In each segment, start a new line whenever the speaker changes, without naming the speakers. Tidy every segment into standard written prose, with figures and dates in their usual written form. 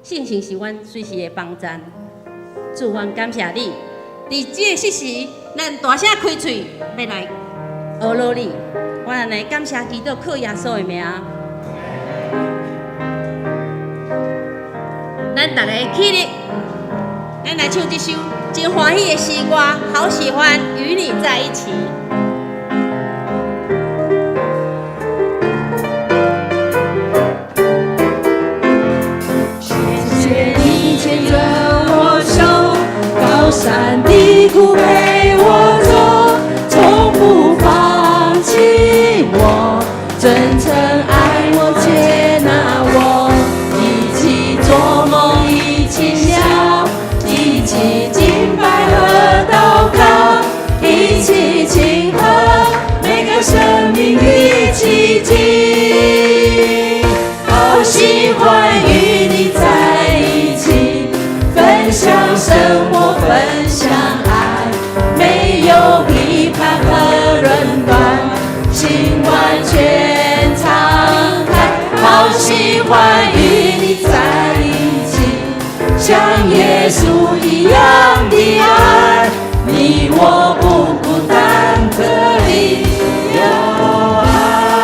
信心是阮隨時的幫贊。主，阮感謝你，佇這個適時，咱大聲開喙，欲來呵咾你。阮按呢感謝祈禱，靠耶穌的名。咱逐家起立，咱來唱這首真歡喜的詩歌，好喜歡與你在一起。
謝謝你牽著我手，高山低谷陪我走，從不放棄我，真誠愛我，接納我，一起做夢，一起笑，一起敬拜和禱告，一起慶賀每個生命的奇蹟。好喜歡與你在一起，分享生活，分享愛，沒有批判和論斷，心完全敞開。好喜歡與你在一起，像耶穌一樣的愛，你我不孤單，這裡有愛。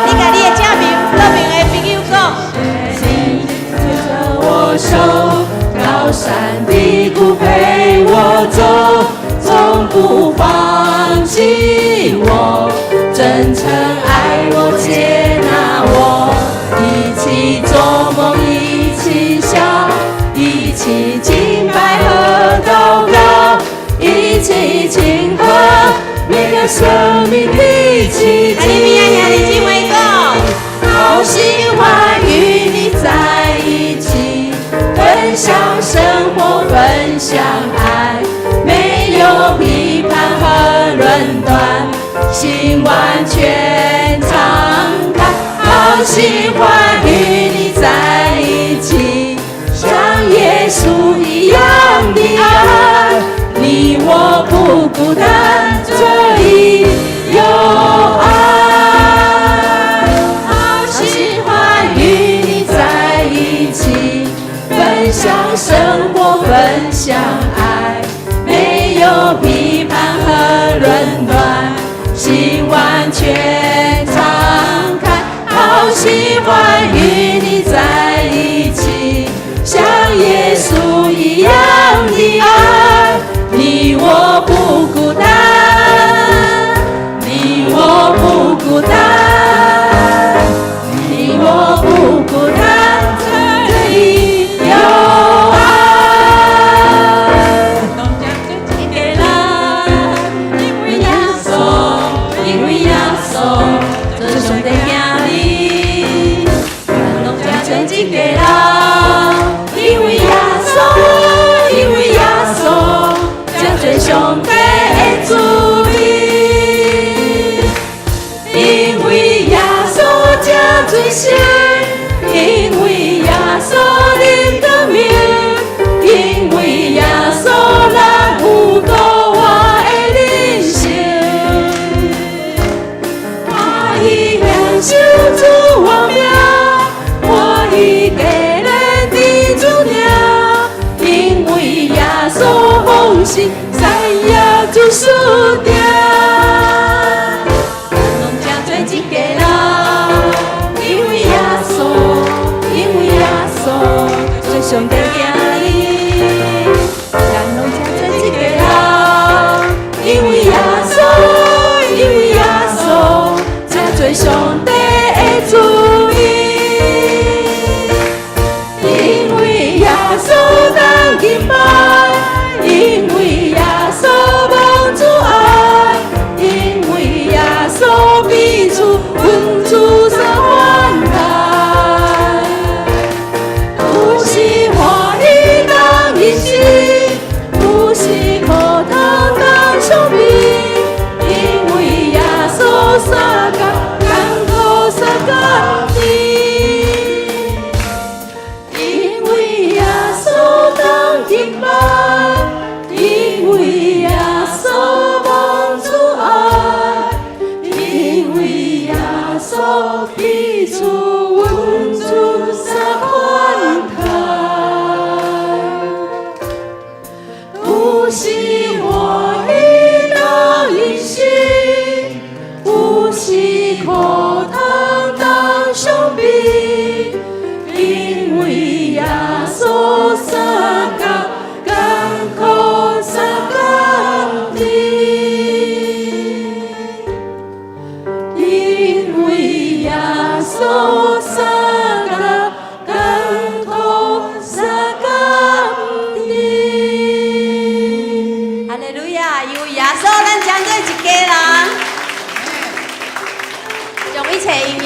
你共你的正面、倒面的朋友講。
你牽著我手，高山低谷陪我走，從不放棄我，真誠愛我，接納我，一起做夢，一起笑，一起敬拜和禱告，一起慶賀每個生命的奇蹟。
共你邊仔兄弟姊妹講。
好喜歡與你在一起，分享生活，分享愛，沒有批判和論斷，心完全敞開。好喜歡與你在一起，像耶穌一樣的愛，你我不孤單，這裡有愛。好喜歡與你在一起，分享生活，分享愛，沒有批判和論斷，心完全敞開。好喜歡與你在一起，像耶穌一樣的愛，你我不孤單，你我不孤單，你我不孤單，這裡有愛。
攏成做一個人，因為耶穌，因為耶穌，做上帝囝兒，咱攏成做一個人，
因為耶穌，因為耶穌，成做上帝的子民。因為耶穌成做聖，因為耶穌認得名，因為耶穌咱有多活的人生。歡喜享受主王名，歡喜加連佇主疼，因為耶穌豐盛，三耶主輸定。
攏成做一個人，
因為耶穌，因為耶穌，做上帝囝兒，咱攏成做一個人。因為耶穌，因為耶穌，成做上帝的子民。因為耶穌當敬拜，因為耶穌蒙主愛，因為耶穌彼此分主所款待。有時歡喜，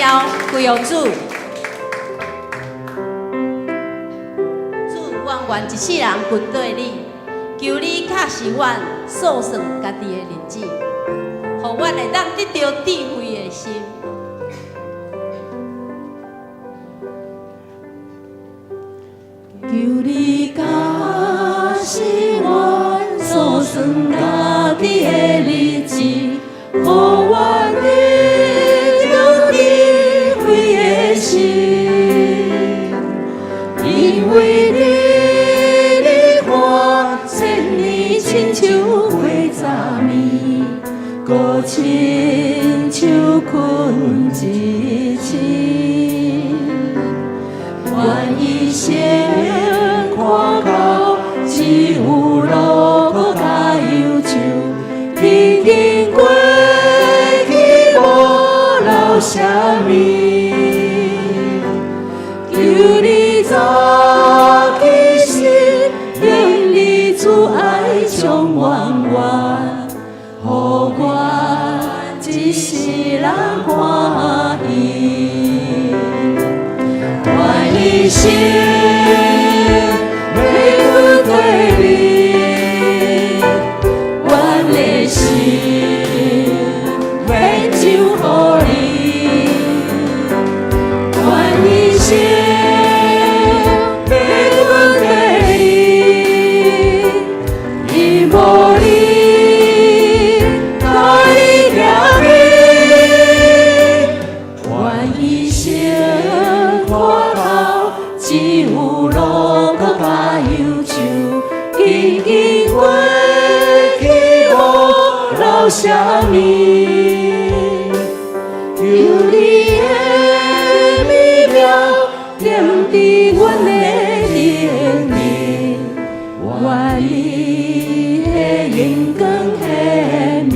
耀歸予主。主，阮願一世人跟綴你，求你教示阮數算家己的日子，予阮會當得著智慧的心。
求你教示阮數算家己的日子，予阮得著智慧的心。因為你你看千年親像過昨暝，閣親像睏一醒。願一生看到只有勞苦佮憂愁，緊緊過去無留啥物。求你早起時，用你慈愛充滿我，予我一世人歡喜。願一生欲跟綴你，阮的心獻上予你。願一生欲跟綴你，因無你，共你行去。願一生看透，只有勞苦佮憂愁，緊緊過去無留啥物。求你的美妙踮佇阮的靈裡，願你的榮光顯明。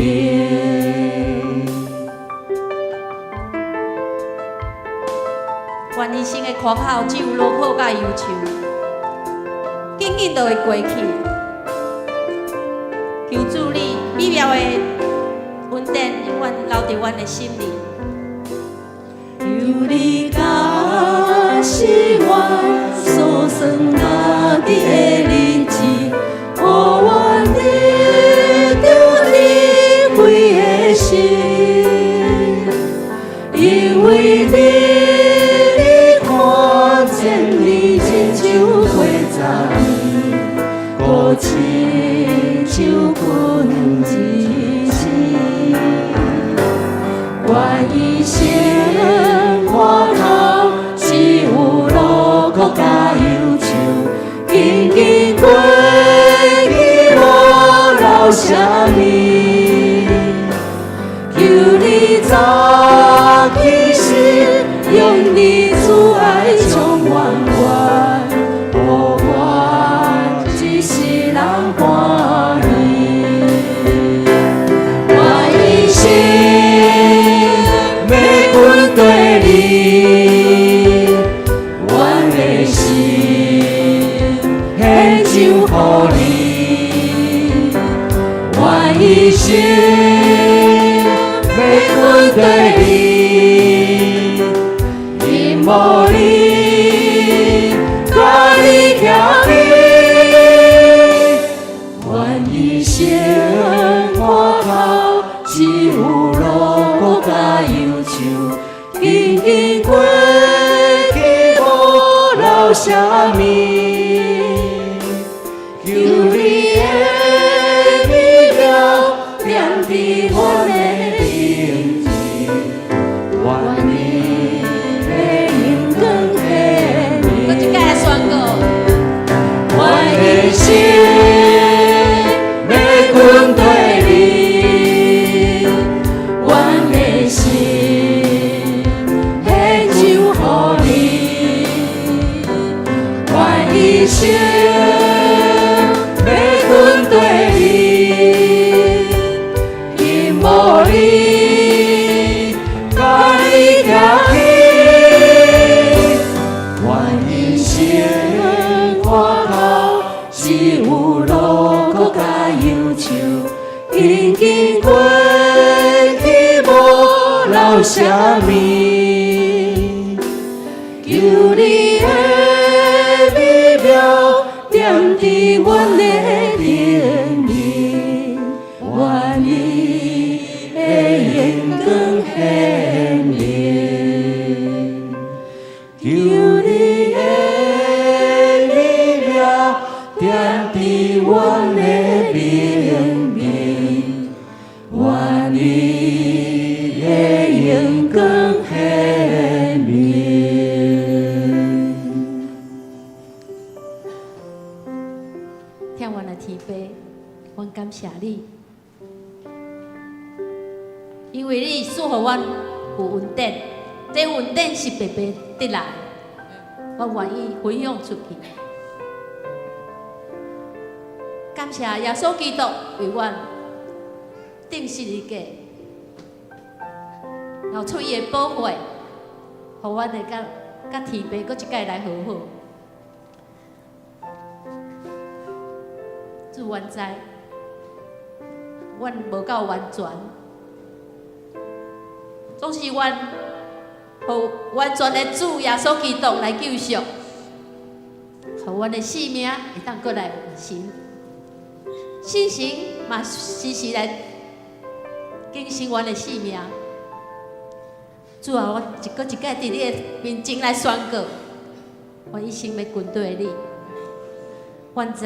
願一生的苦口只有勞苦佮憂愁，緊緊就會過去。求主你美妙的恩典永遠留佇阮的心裡。
求你教示阮數算家己的日子，予阮得著智慧的心。因為你你看千年親像過昨暝，閣親像睏一醒。願一生看透，只有勞苦佮憂愁，緊緊過去無留啥物。求你早起時，用你慈愛充滿我，予我一世人歡喜。願一生欲跟綴你，阮的心獻上予你。願一生欲跟綴你，因無你，共你徛去。願一生看透，只有勞苦佮憂愁，緊緊過去無留啥物。求你的美妙踮佇阮的靈裡，願你的榮光顯明。
閣一擺宣告。
願一生欲跟綴你，阮的心獻上予你。願一生欲跟綴你，因無你，共你行去。願一生看透，只有勞苦佮憂愁，緊緊過去無留啥物。
向阮的天父，阮感謝你，因為你賜予阮有恩典，這恩典是白白得來，我願意分享出去。感謝耶穌基督為阮釘十字架，流出伊的寶血，予阮會佮天父閣一擺來和好。主，阮知，阮無夠完全，總是阮予完全的主耶穌基督來救贖，予阮的生命會當閣來完成。聖神嘛時時來更新阮的生命。主啊，我一閣一擺佇你的面前來宣告，我一生欲跟隨你。阮知，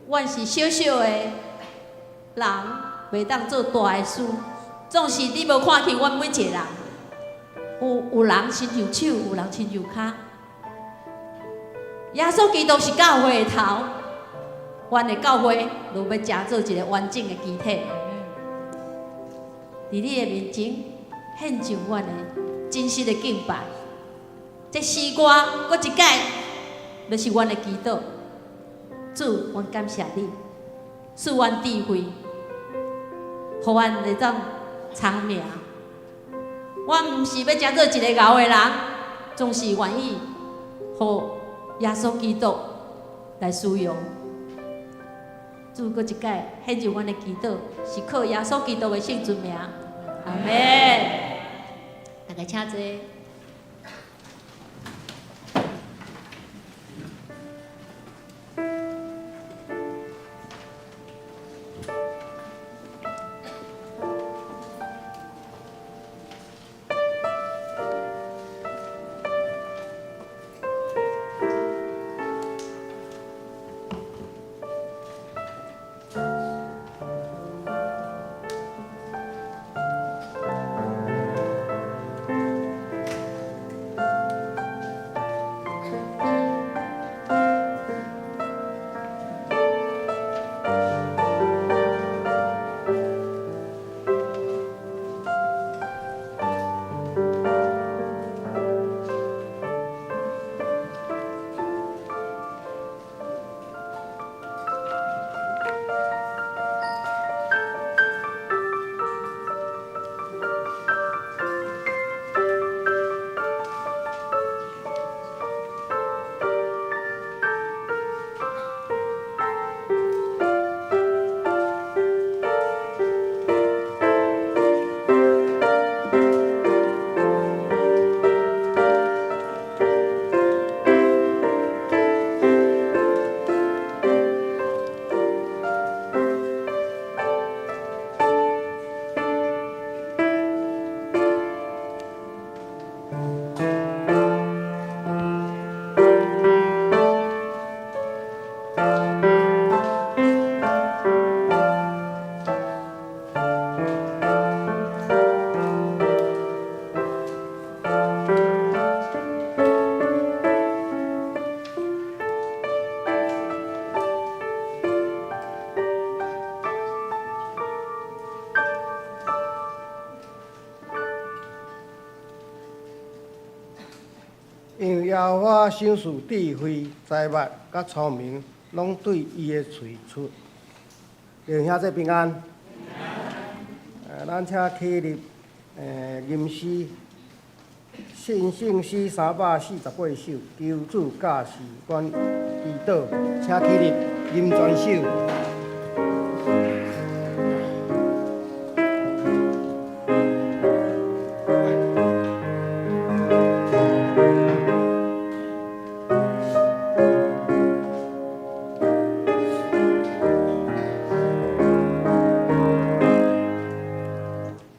阮是小小的人，袂當做大的事。總是你無看輕阮每一個人，有人親像手，有人親像跤。耶穌基督是教會的頭，阮的教會就欲成做一個完整的肢體。佇你的面前獻上阮的真實的敬拜，這詩歌閣一擺，就是阮的祈禱。主，阮感謝你，賜阮智慧，予阮會當聰明。我毋是欲成做一个𠢕的人，總是願意予耶穌基督來使用。主，閣一擺獻上阮的祈禱，是靠耶穌基督的聖尊名。阿們。大家請坐。
因為耶和華賞賜智慧、財物佮聰明，攏對伊的喙出。弟兄姊平安。咱請起立，吟詩，信聖詩348首，求主教示阮祈禱，請起立，吟全首。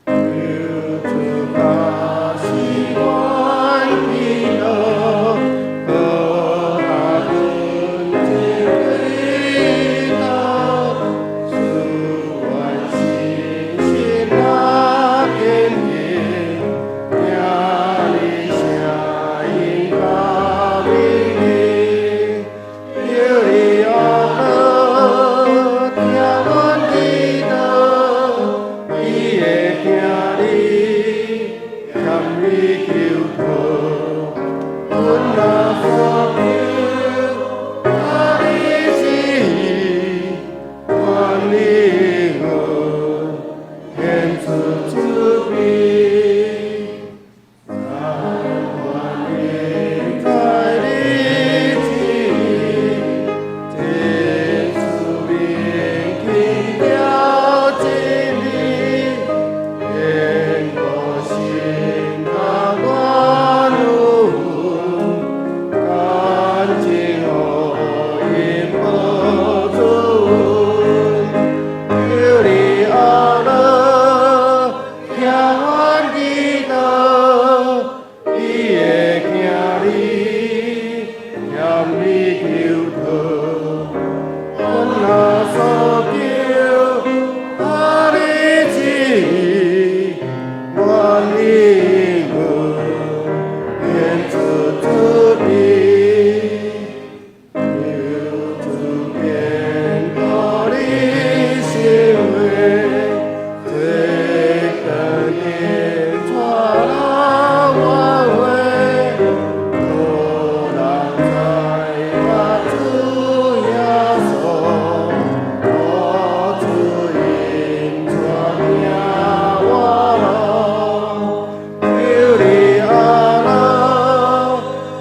求主教美求托，阮若所求，合你旨意，愿灵魂献出主美，求主坚固你心话，做光明带人挽回，予人知捌主耶稣，予主引帶行活路，求你阿樂，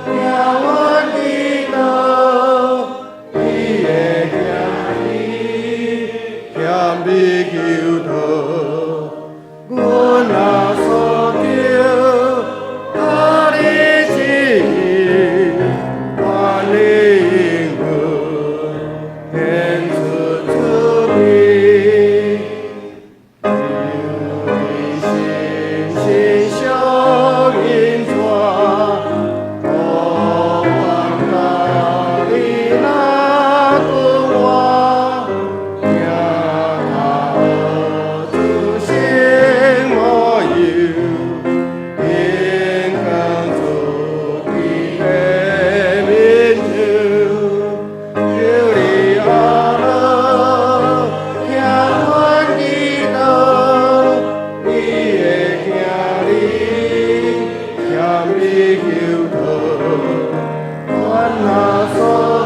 聽阮祈禱，伊的謙卑，謙卑求托，阮若所求，合你旨意，願靈魂獻出主美，求你心心相印帶，予阮佮你若久活，行較主新模樣，榮光主伫的面前，求你阿樂，聽阮祈禱，伊的囝兒謙卑求托，阮若所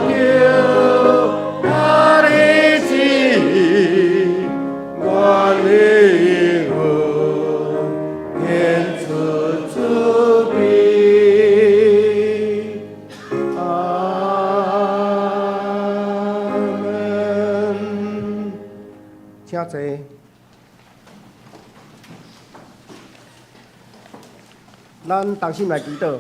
求，合你旨意，願靈魂獻出主美。阿門。請坐。咱同心來祈禱，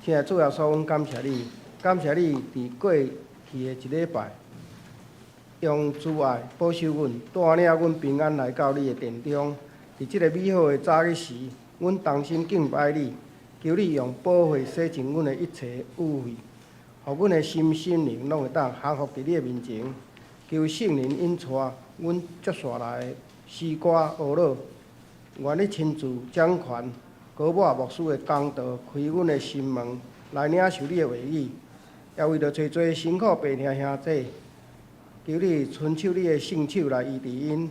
親愛的主耶穌，阮感謝你，感謝你佇過去的一禮拜，用慈愛保守阮，帶領阮平安來到你的殿中。佇這个美好的早日時，阮同心敬拜你，求你用寶血洗淨阮的一切污穢，予阮的心心靈攏會當降服佇你的面前。求聖靈引帶阮接紲來的詩歌學樂，願你親自掌權，膏抹牧師的講道，開阮的心門，來領受你的話語。也為著濟濟辛苦病痛兄弟，求你伸手你的聖手來醫治𪜶。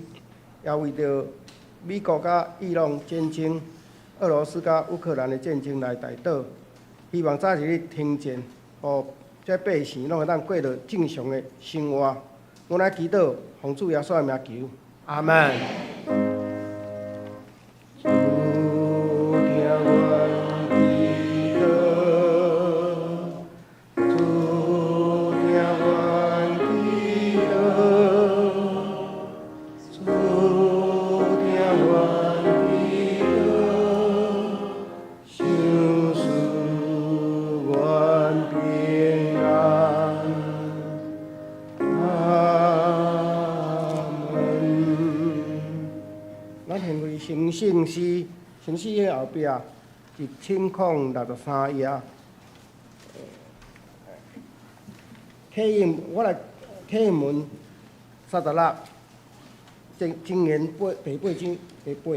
也為著美國佮伊朗戰爭、俄羅斯佮烏克蘭的戰爭來代禱，希望早日停戰，予這百姓攏會當過著正常的生活。阮來祈禱，奉主耶穌的名求，阿門。主聽阮祈禱，主聽阮祈禱，主聽阮祈禱，賞賜阮平安。阿門。咱現為成聖詩，成詩的後壁1063頁。啟應，我來啟應文36，箴言八第八章第八，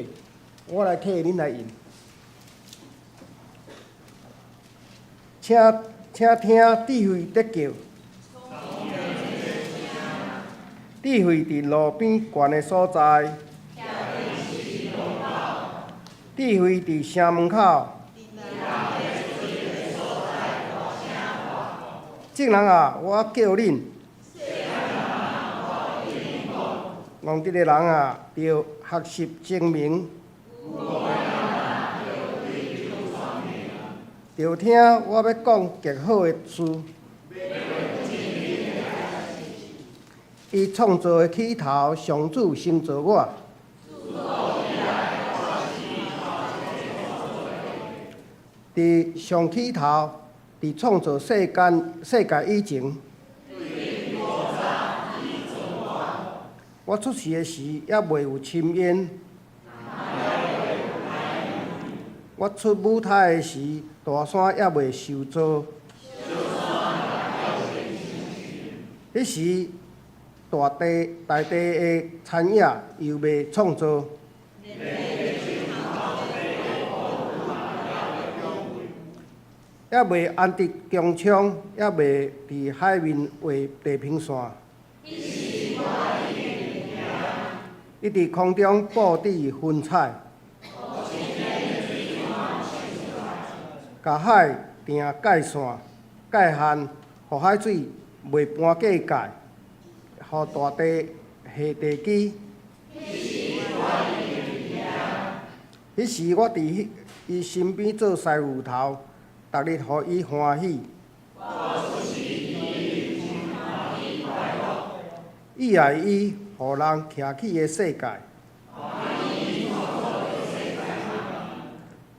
我來替恁來印。請請聽智慧得救。智慧佇路邊懸的所在。智慧佇城門口。眾人啊，我叫恁。戇直的人啊，著學習精明。著聽我欲講極好的事。伊創造的起頭，上主先造我。佇上起頭，佇創造世間世界以前，我出世的時，猶未有深淵。我出母胎的時，大山猶未受造。彼時大地大地的田野猶未創造，猶未安置穹蒼，猶未佇海面畫地平線。伊佇空中布置雲彩，共海定界線、界限，予海水袂搬過界，予大地下地基。彼時我佇伊身邊做師傅頭，逐日予伊歡喜。伊愛伊，予人徛起的世界。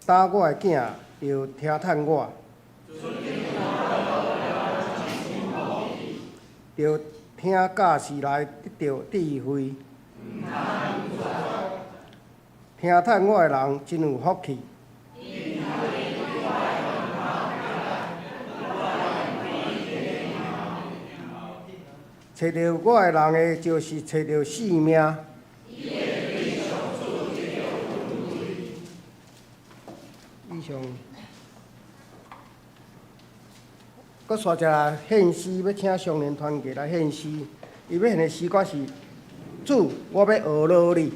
當我的囝著聽趁我，著聽教示來得著智慧。聽趁我的人真有福氣。揣著我的人的，就是揣著性命。以上，閣煞一个獻詩，欲請少年團契來獻詩。伊欲獻的詩歌是：主，我欲學落你。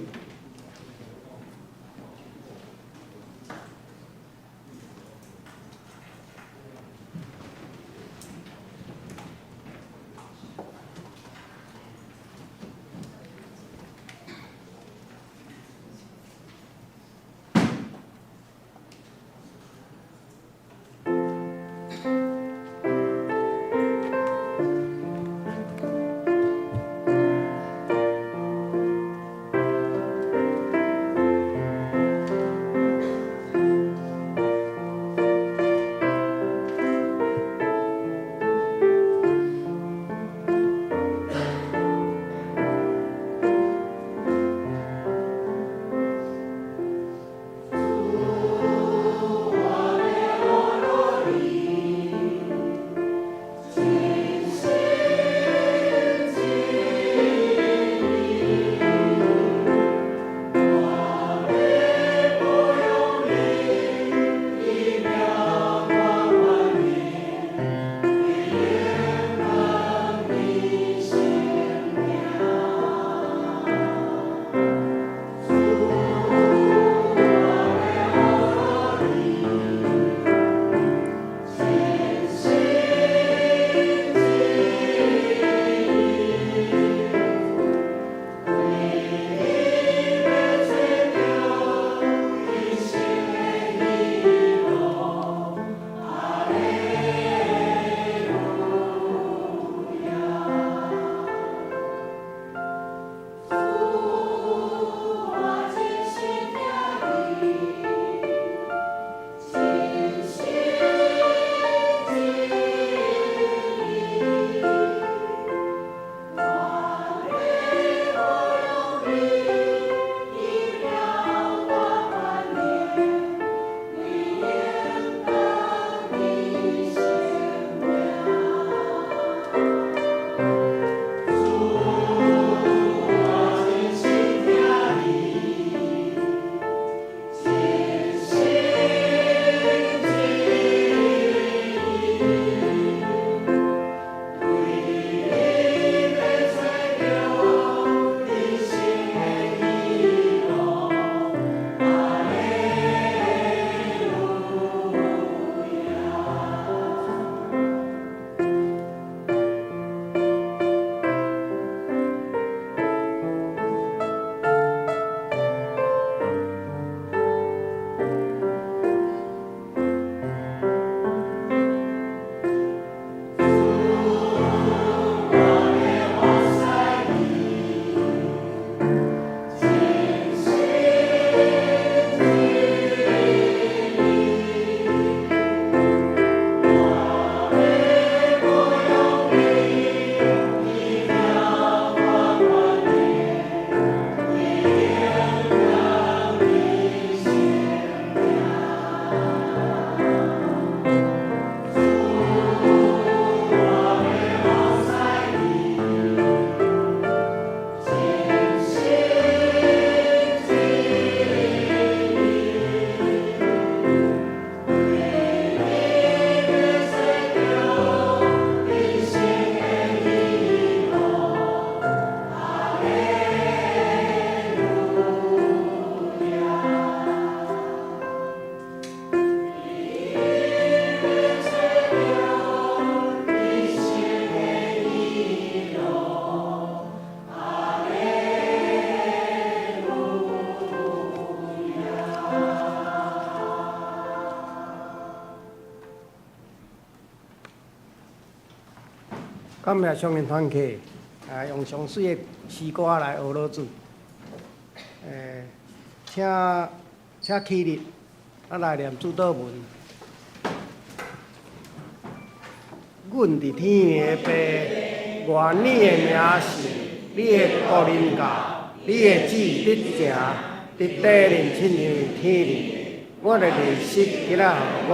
感謝上面團契，啊，用上媠的詩歌來學老主。請起立，咱來念主禱文。阮佇天的父，願你的名聖，你的國臨到，你的旨意得成，佇地面親像佇天裡。阮的糧食今仔予阮，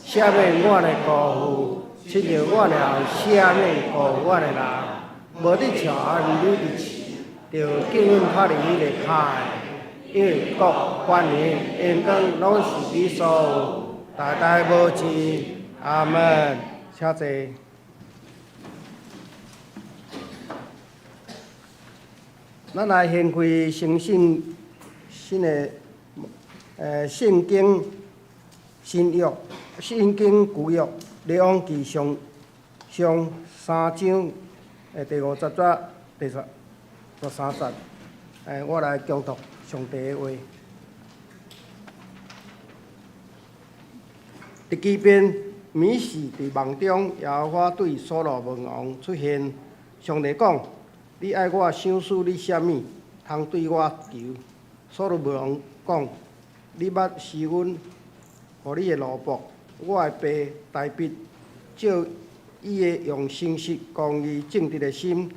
赦免阮的辜負，親像阮也赦免辜負阮的人。無得召阮入佇試，著救阮脫離彼个歹的。因為國、權勢、榮光，攏是你所有，代代無盡。阿門。請坐。咱來掀開成信新的聖經新約，聖經舊約列王紀上上三章第五節至第十三節，我來恭讀上帝的話。佇基遍米示佇夢中，耶和華對所羅門王出現。上帝講：你愛我賞賜你啥物，通對我求？所羅門王講：你捌施恩予你的奴僕，我的爸大衛，照伊的用誠實、公義、正直的心，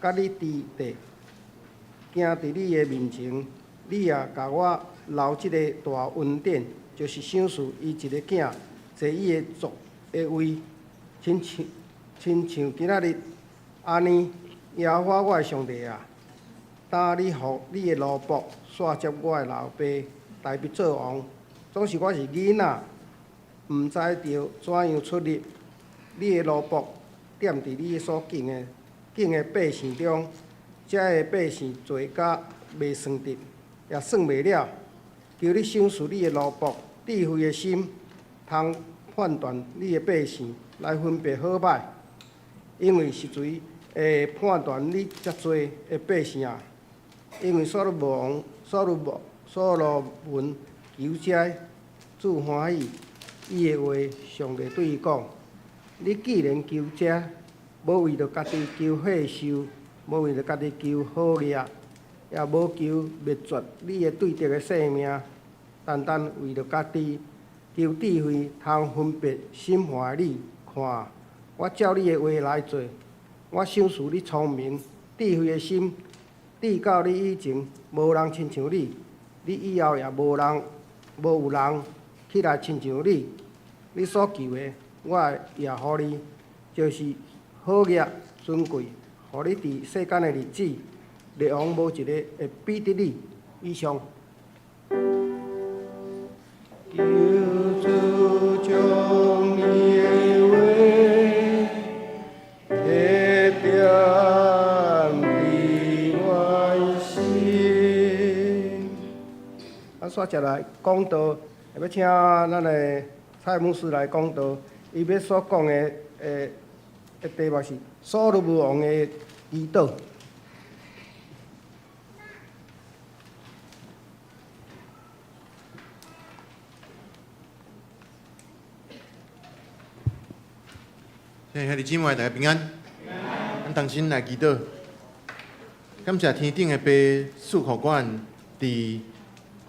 佮你佇地，行佇你的面前，你也共我留這个大恩典，就是賞賜伊一个囝，坐伊的座的位，親像今仔日按呢。耶和華我的上帝啊，當你予你的奴僕紲接我的老爸大衛做王，總是我是囡仔，毋知著怎樣出入。你的奴僕踮佇你所敬的百姓中，遮的百姓濟甲袂算得，也算袂了。求你賞賜你的奴僕智慧的心，通判斷你的百姓，來分別好歹。因為是誰會判斷你遮濟的百姓啊？因為所羅門王、所羅門求這主歡喜伊的話，上帝對伊講：你既然求這，無為著家己求歲壽，無為著家己求好業，也無求滅絕你的對敵的性命，單單為著家己求智慧，通分別審判你。看，我照你的話來做，我賞賜你聰明、智慧的心，至到你以前，無人親像你；你以後也無有人起來親像你。你所求的，我也予你，就是好業、尊貴，予你佇世間的日子，列王無一個會比得你。以上。求主將你的話提點佇阮心。咱煞接來講道，欲請咱的蔡牧師來講道。伊欲所講的題目是所羅門王的祈禱。
親愛兄弟姊妹，大家平安。咱同心來祈禱，感謝天頂的父賜予阮佇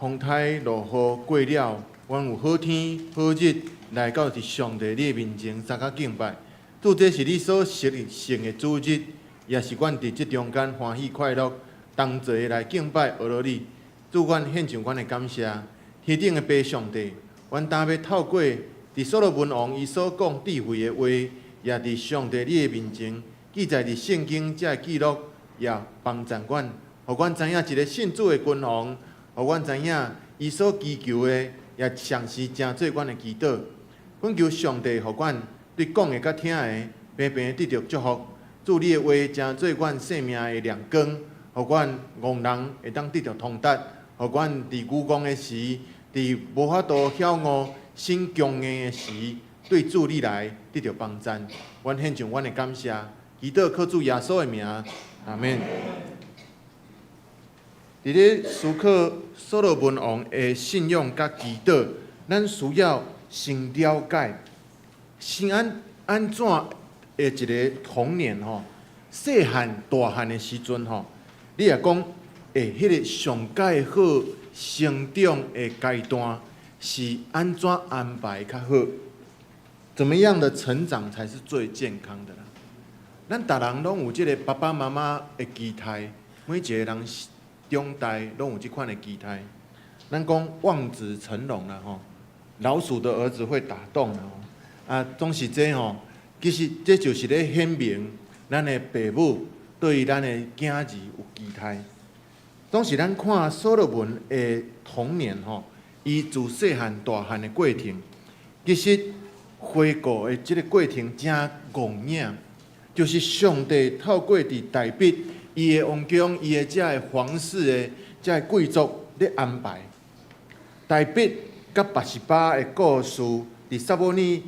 風颱落雨過了，阮有好天好日來到佇上帝你的面前相佮敬拜。主，這是你所設立聖的主日，也是阮佇這中間歡喜快樂，同齊來敬拜阿羅你。主，阮獻上阮的感謝。天頂的父上帝，阮今欲透過佇所羅門王伊所講智慧的話，也佇上帝你的面前記載佇聖經這个記錄，也幫助阮，予阮知影一个信主的君王，予阮知影伊所祈求的，也常時成做阮的祈禱。懇求上帝，予阮對講的佮聽的，平平得著祝福。主你的話成做阮生命的亮光，予阮戇人會當得著通達，予阮佇愚戇的時，佇無法度曉悟心強硬的時，對主你來得著幫贊。阮獻上阮的感謝，祈禱靠主耶穌的名，阿們。佇咧思考所羅門王的信仰佮祈禱，咱需要先了解，先按怎的一个童年吼，細漢大漢的時陣吼，你若講欸，彼個上蓋好成長的階段是按怎安排較好？怎麼樣的成長才是最健康的啦？咱逐人攏有這個爸爸媽媽的期待，每一個人長大攏有這款的期待。咱講望子成龍啦吼，老鼠的兒子會打洞啦吼，啊，總是這吼，其實這就是咧顯明咱的爸母對於咱的囝兒有期待。總是咱看所羅門的童年吼，伊自細漢大漢的過程，其實回顧的這個過程真戇影，就是上帝透過佇大衛伊的王宮，伊的這个皇室的這个貴族咧安排。大衛佮拔示巴的故事，佇撒母耳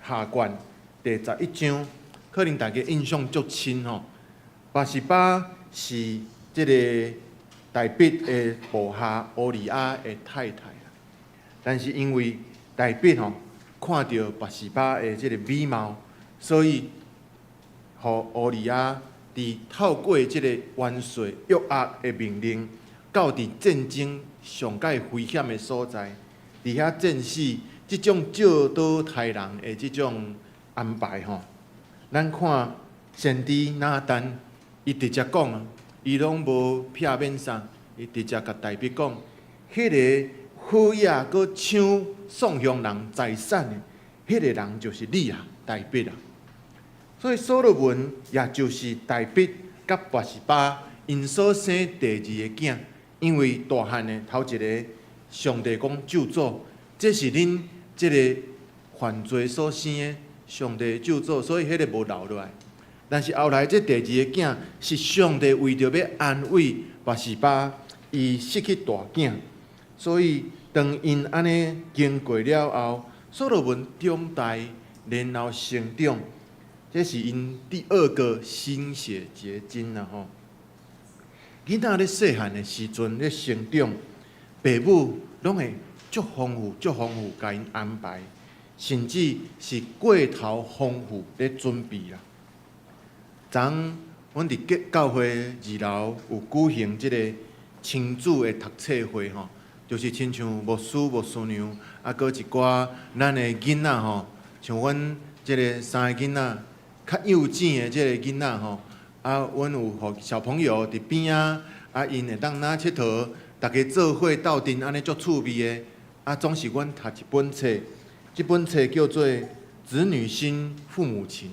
下卷第11章，可能大家印象足深吼。拔示巴是這個大衛的部下烏利亞的太太，但是因為大衛吼看著拔示巴的這個美貌，所以予烏利亞佇透過這個元帥約押的命令，到佇戰爭上蓋危險的所在，佇遐戰死，這種借刀殺人的這種安排吼，咱看先知拿單，伊直接講啊，伊攏無避免啥，伊直接共大衛講，彼個好野閣搶宋鄉人財產的，彼個人就是你啊，大衛啊。所以所羅門也就是大衛佮拔示巴𪜶所生第二个囝，因為大漢的頭一个，上帝講咒詛，這是恁這个犯罪所生的，上帝咒詛，所以彼个無留落來。但是後來這第二个囝是上帝為著欲安慰拔示巴，伊失去大囝，所以當𪜶按呢經過了後，所羅門長大，然後成長，這是𪜶第二個心血結晶啦吼。囡仔咧細漢的時陣咧成長，爸母攏會足豐富、足豐富，共𪜶安排，甚至是過頭豐富咧準備啦。昨昏阮佇教會二樓有舉行這個親子的讀冊會吼，就是親像牧師、牧師娘，啊，閣一寡咱的囡仔吼，像阮這个三个囡仔，較幼稚的這个囡仔吼，啊，阮有予小朋友佇邊仔，啊，𪜶會當來𨑨迌，逐家做伙鬥陣按呢足趣味的，啊，總是阮讀一本冊，這本冊叫做《子女心，父母情》。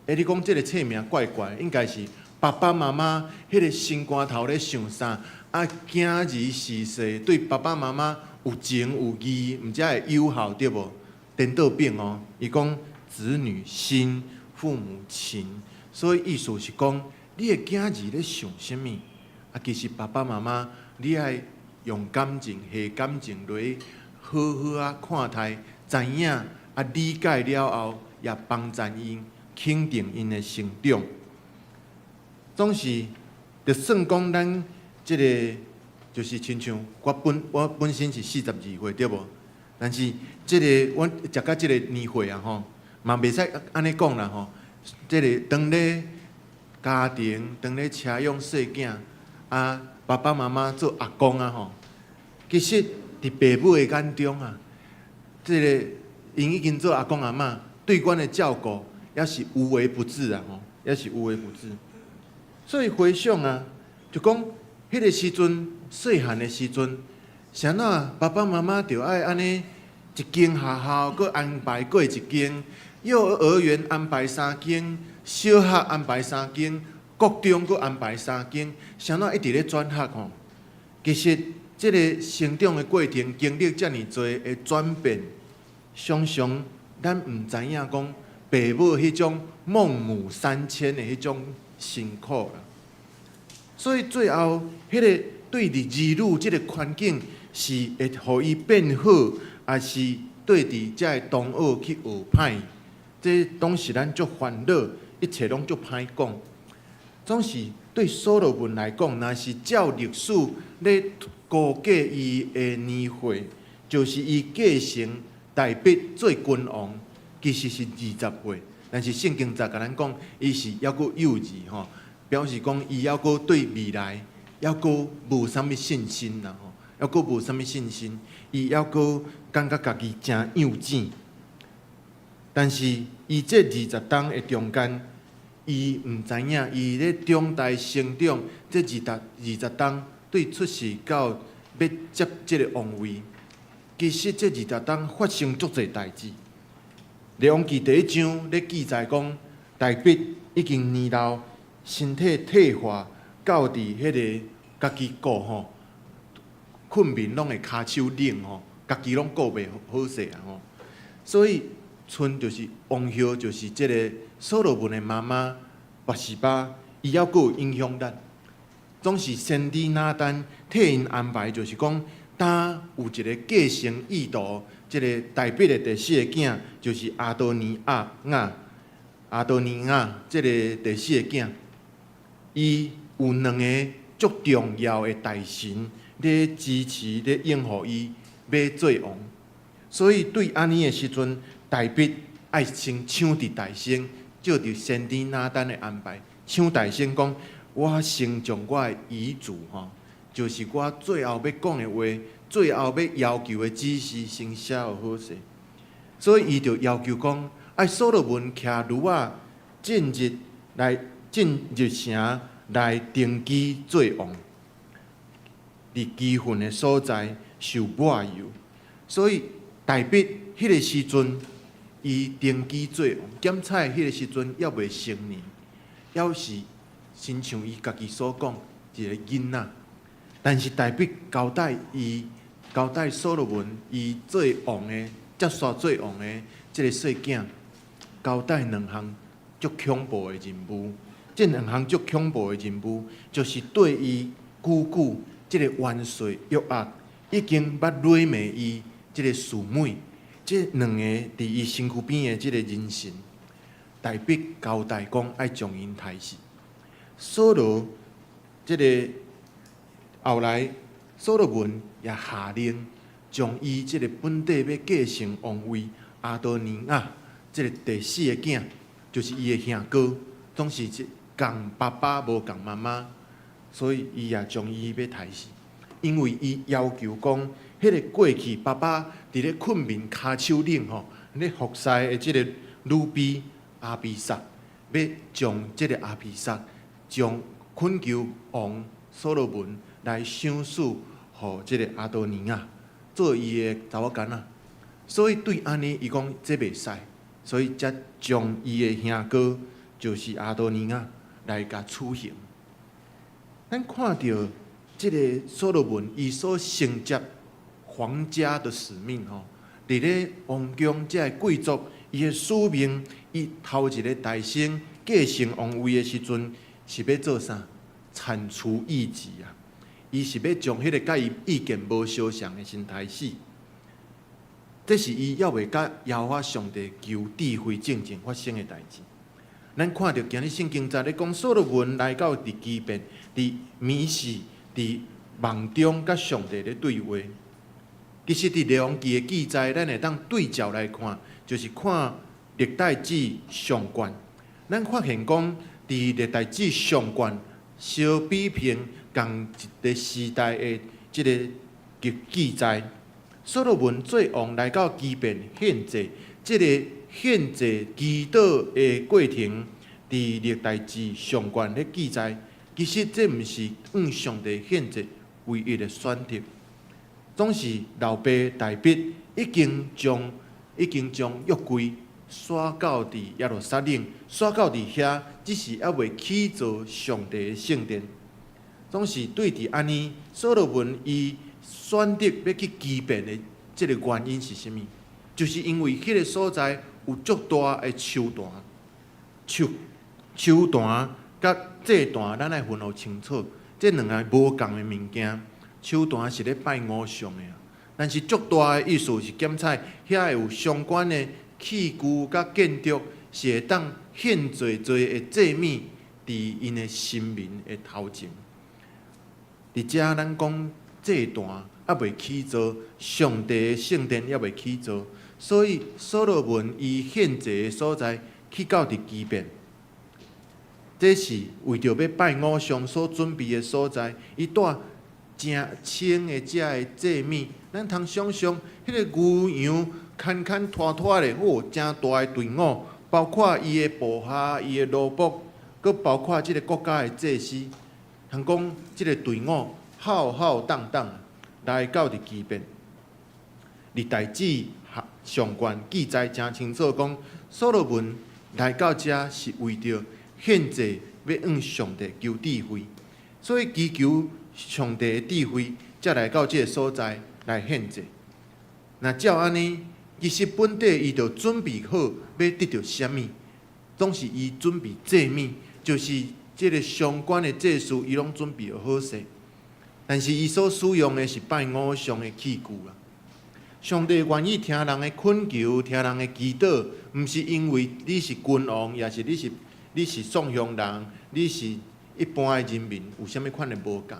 欸，你講這个冊名怪怪，應該是爸爸媽媽彼个心肝頭咧想啥，啊，囝兒是勢對爸爸媽媽有情有義，毋才會有效對無？顛倒反哦，伊講子女心，父母情，所以意思是講，你的囝兒咧想啥物？啊，其實爸爸媽媽，你愛用感情、下感情落去，好好仔看待，知影啊，理解了後，也幫贊𪜶，肯定𪜶的成長。總是，就算講咱這个，就是親像我本身是42歲對無？但是這个阮食到這个年歲啊吼，嘛袂使按呢講啦吼。這个當咧家庭，當咧車養細囝，啊，爸爸媽媽做阿公啊吼，其實佇爸母的眼中啊，這个𪜶已經做阿公阿嬤，對阮的照顧也是無微不至啊吼，也是無微不至。所以回想啊，就講彼个時陣，細漢的時陣，啥怎爸爸媽媽著愛按呢一間學校閣安排過一間，幼兒園安排三間，小學安排三間，國中閣安排三間，啥怎一直咧轉學吼？其實這个成長的過程經歷遮爾濟的轉變，常常咱毋知影講爸母彼種孟母三遷的彼種辛苦啦。所以最後，彼个對佇兒女這个環境是會予伊變好，抑是對佇遮个同學去學歹，這攏是咱足煩惱，一切攏足歹講。總是對所羅門來講，若是照歷史咧估計伊的年歲，就是伊繼承大衛做君王，其實是20歲。但是聖經節共咱講，伊是猶閣幼稚吼，表示講伊猶閣對未來猶閣無啥物信心啦吼，猶閣無啥物信心，伊猶閣感覺家己誠幼稚。但是伊這二十冬的中間，伊毋知影，伊咧長大成長這二十冬對出世到欲接這个王位，其實這二十冬發生足濟代誌。列王紀第一章咧記載講，大衛已經年老，身體退化，到佇彼个家己顧吼，睏眠攏會跤手冷吼，家己攏顧袂好勢啊吼。所以，賰就是王后，就是這个所羅門的媽媽拔示巴，伊猶閣有影響力。總是先知拿單替𪜶安排，就是講，當有一个繼承意圖，這个大衛的第四个囝，就是亞多尼雅，亞多尼雅這个第四个囝，伊有兩个足重要的大臣咧支持、咧擁護伊欲做王，所以對按呢的時陣，大衛愛先搶佇大先，照著先知拿單的安排，搶大先講，我先將我的遺囑吼，就是我最後欲講的話，最後欲要求的指示，先寫予好勢。所以伊就要求講，愛所羅門騎驢仔進入來進入城來登基做王，佇基訓的所在受抹油。所以大衛彼个時陣，伊登基做王，檢採彼个時陣猶未成年，猶是親像伊家己所講，一个囡仔。但是大衛交代伊，交代所羅門，伊做王的，接續做王的這个細囝，交代兩項足恐怖的任務。這兩項足恐怖的任務，就是對伊姑姑這个元帥約押已經捌辱罵伊這个示每，這兩个佇伊身軀邊的這个人臣，大衛交代講愛將𪜶刣死。掃羅這个後來，所羅門也下令將伊這个本底欲繼承王位亞多尼雅這个第四个囝，就是伊的兄哥，總是這仝爸爸無仝媽媽，所以伊也將伊欲刣死，因為伊要求講，彼个過去爸爸佇咧睏眠跤手冷吼，咧服侍的這个女婢亞比煞，欲將這个亞比煞將懇求王所羅門來賞賜予這个亞多尼雅做伊的查某囡仔，所以對按呢，伊講這袂使，所以才將伊的兄哥就是亞多尼雅來共處刑。咱看著這个所羅門伊所承接皇家的使命吼，佇咧王宮這个貴族，伊的使命，伊頭一个大臣繼承王位的時陣，是欲做啥？鏟除異己啊！伊是欲將彼个佮伊意見無相像的先刣死。這是伊猶未佮耶和華上帝求智慧進前發生的代誌。咱看著今日聖經節咧講，所羅門來到佇基遍，佇暝時，佇夢中佮上帝咧對話。其實佇列王紀的記載，咱會當對照來看，就是看歷代志上卷。咱發現講，佇歷代志上卷相比併仝一个時代的這个記載，所羅門做王來到基遍獻祭，這个獻祭祈禱的過程，佇歷代志上卷咧記載，其實這毋是向上帝獻祭唯一的選擇，總是老爸大衛已經將約櫃徙到佇耶路撒冷，徙到佇遐，只是猶未起造上帝的聖殿。總是對佇按呢，所羅門伊選擇欲去基遍的這个原因是啥物？就是因為彼个所在有足大的樹壇，樹壇佮祭壇，咱愛分予清楚，這兩个無仝的物件。樹壇是咧拜偶像的，但是足大的意思是檢採遐會有相關的器具佮建築，是會當獻濟濟的祭物佇𪜶的神明的頭前。佇遮咱講祭壇猶未起造，上帝的聖殿猶未起造，所以所羅門伊獻祭的所在，去到佇基遍。這是為著欲拜偶像所準備的所在，伊帶誠清的這个祭物，咱通想像，彼个牛羊牽牽拖拖咧，哦，誠大的隊伍，包括伊的部下、伊的奴僕，閣包括這个國家的祭司，通講這个隊伍浩浩蕩蕩來到佇基遍。歷代志上卷記載誠清楚，講所羅門來到遮是為著獻祭，欲向上帝求智慧，所以祈求上帝的智慧，才來到這个所在來獻祭。若照按呢，其實本底伊就準備好欲得著啥物，總是伊準備祭物，就是這个相關的祭事，伊攏準備好勢。但是伊所使用的是拜偶像的器具啦。上帝願意聽人的懇求，聽人的祈禱，毋是因為你是君王，抑是你是宋鄉人，你是一般的人民，有啥物款的無仝。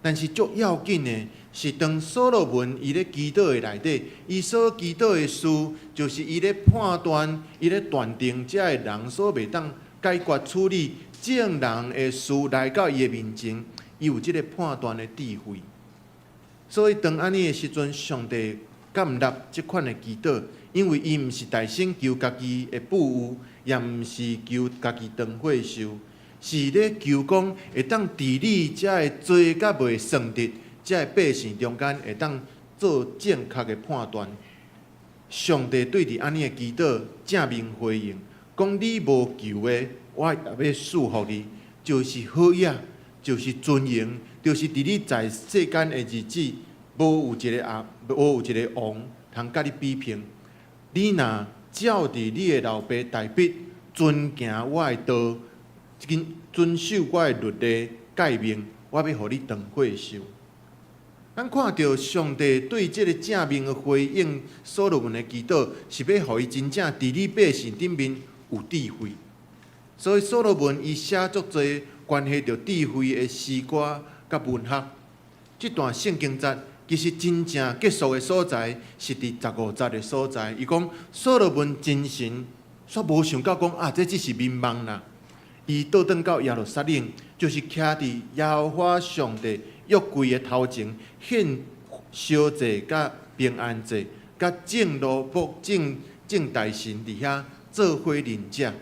但是足要緊的是，當所羅門伊咧祈禱的內底，伊所祈禱的事，就是伊咧判斷、伊咧斷定這个人所袂當解決處理眾人的事來到伊的面前，伊有這个判斷的智慧。所以當按呢的時陣，上帝接納這款的祈禱，因為伊毋是代先求家己的富有，也毋是求家己長歲壽，是咧求講會當治理這个罪佮袂算得這个百姓中間，會當做正確的判斷。上帝對佇按呢的祈禱正面回應，講你無求的，我也欲賜予你，就是好額，就是尊榮，就是佇你在世間的日子，無有一个阿，無有一个王通佮你比拼。你若照佇你的老爸大衛遵行我的道，緊遵守我的律例誡命，我欲予你長歲壽。咱看著上帝對這个正面的回應，所羅門的祈禱，是欲予伊真正治理百姓頂面有智慧。所以所羅門伊寫足濟關係著智慧的詩歌佮文學。這段聖經節其實真正結束的所在是佇15節的所在。伊講所羅門精神，煞無想到講啊，這只是眠夢啦。伊倒轉到耶路撒冷，就是徛佇耶和華上帝約櫃的頭前，獻燒祭佮平安祭，佮眾奴僕、眾眾大臣佇遐做伙啉食。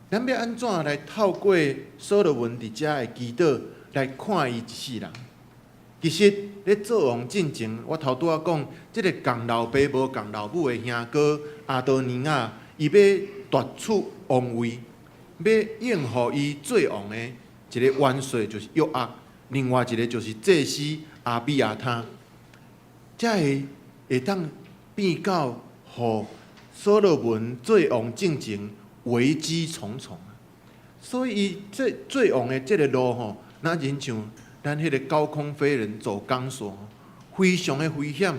咱欲按怎來透過所羅門佇遮的祈禱來看伊一世人？其實咧做王進前，我頭拄仔講，這个仝老爸無仝老母的兄哥亞多尼雅，伊欲奪取王位，欲應予伊做王的一个元帥就是約押，另外一个就是祭司亞比亞他，才會會當變到予所羅門做王進前危機重重。所以伊這做王的這个路吼，若親像咱彼个高空飛人走鋼索，非常的危險。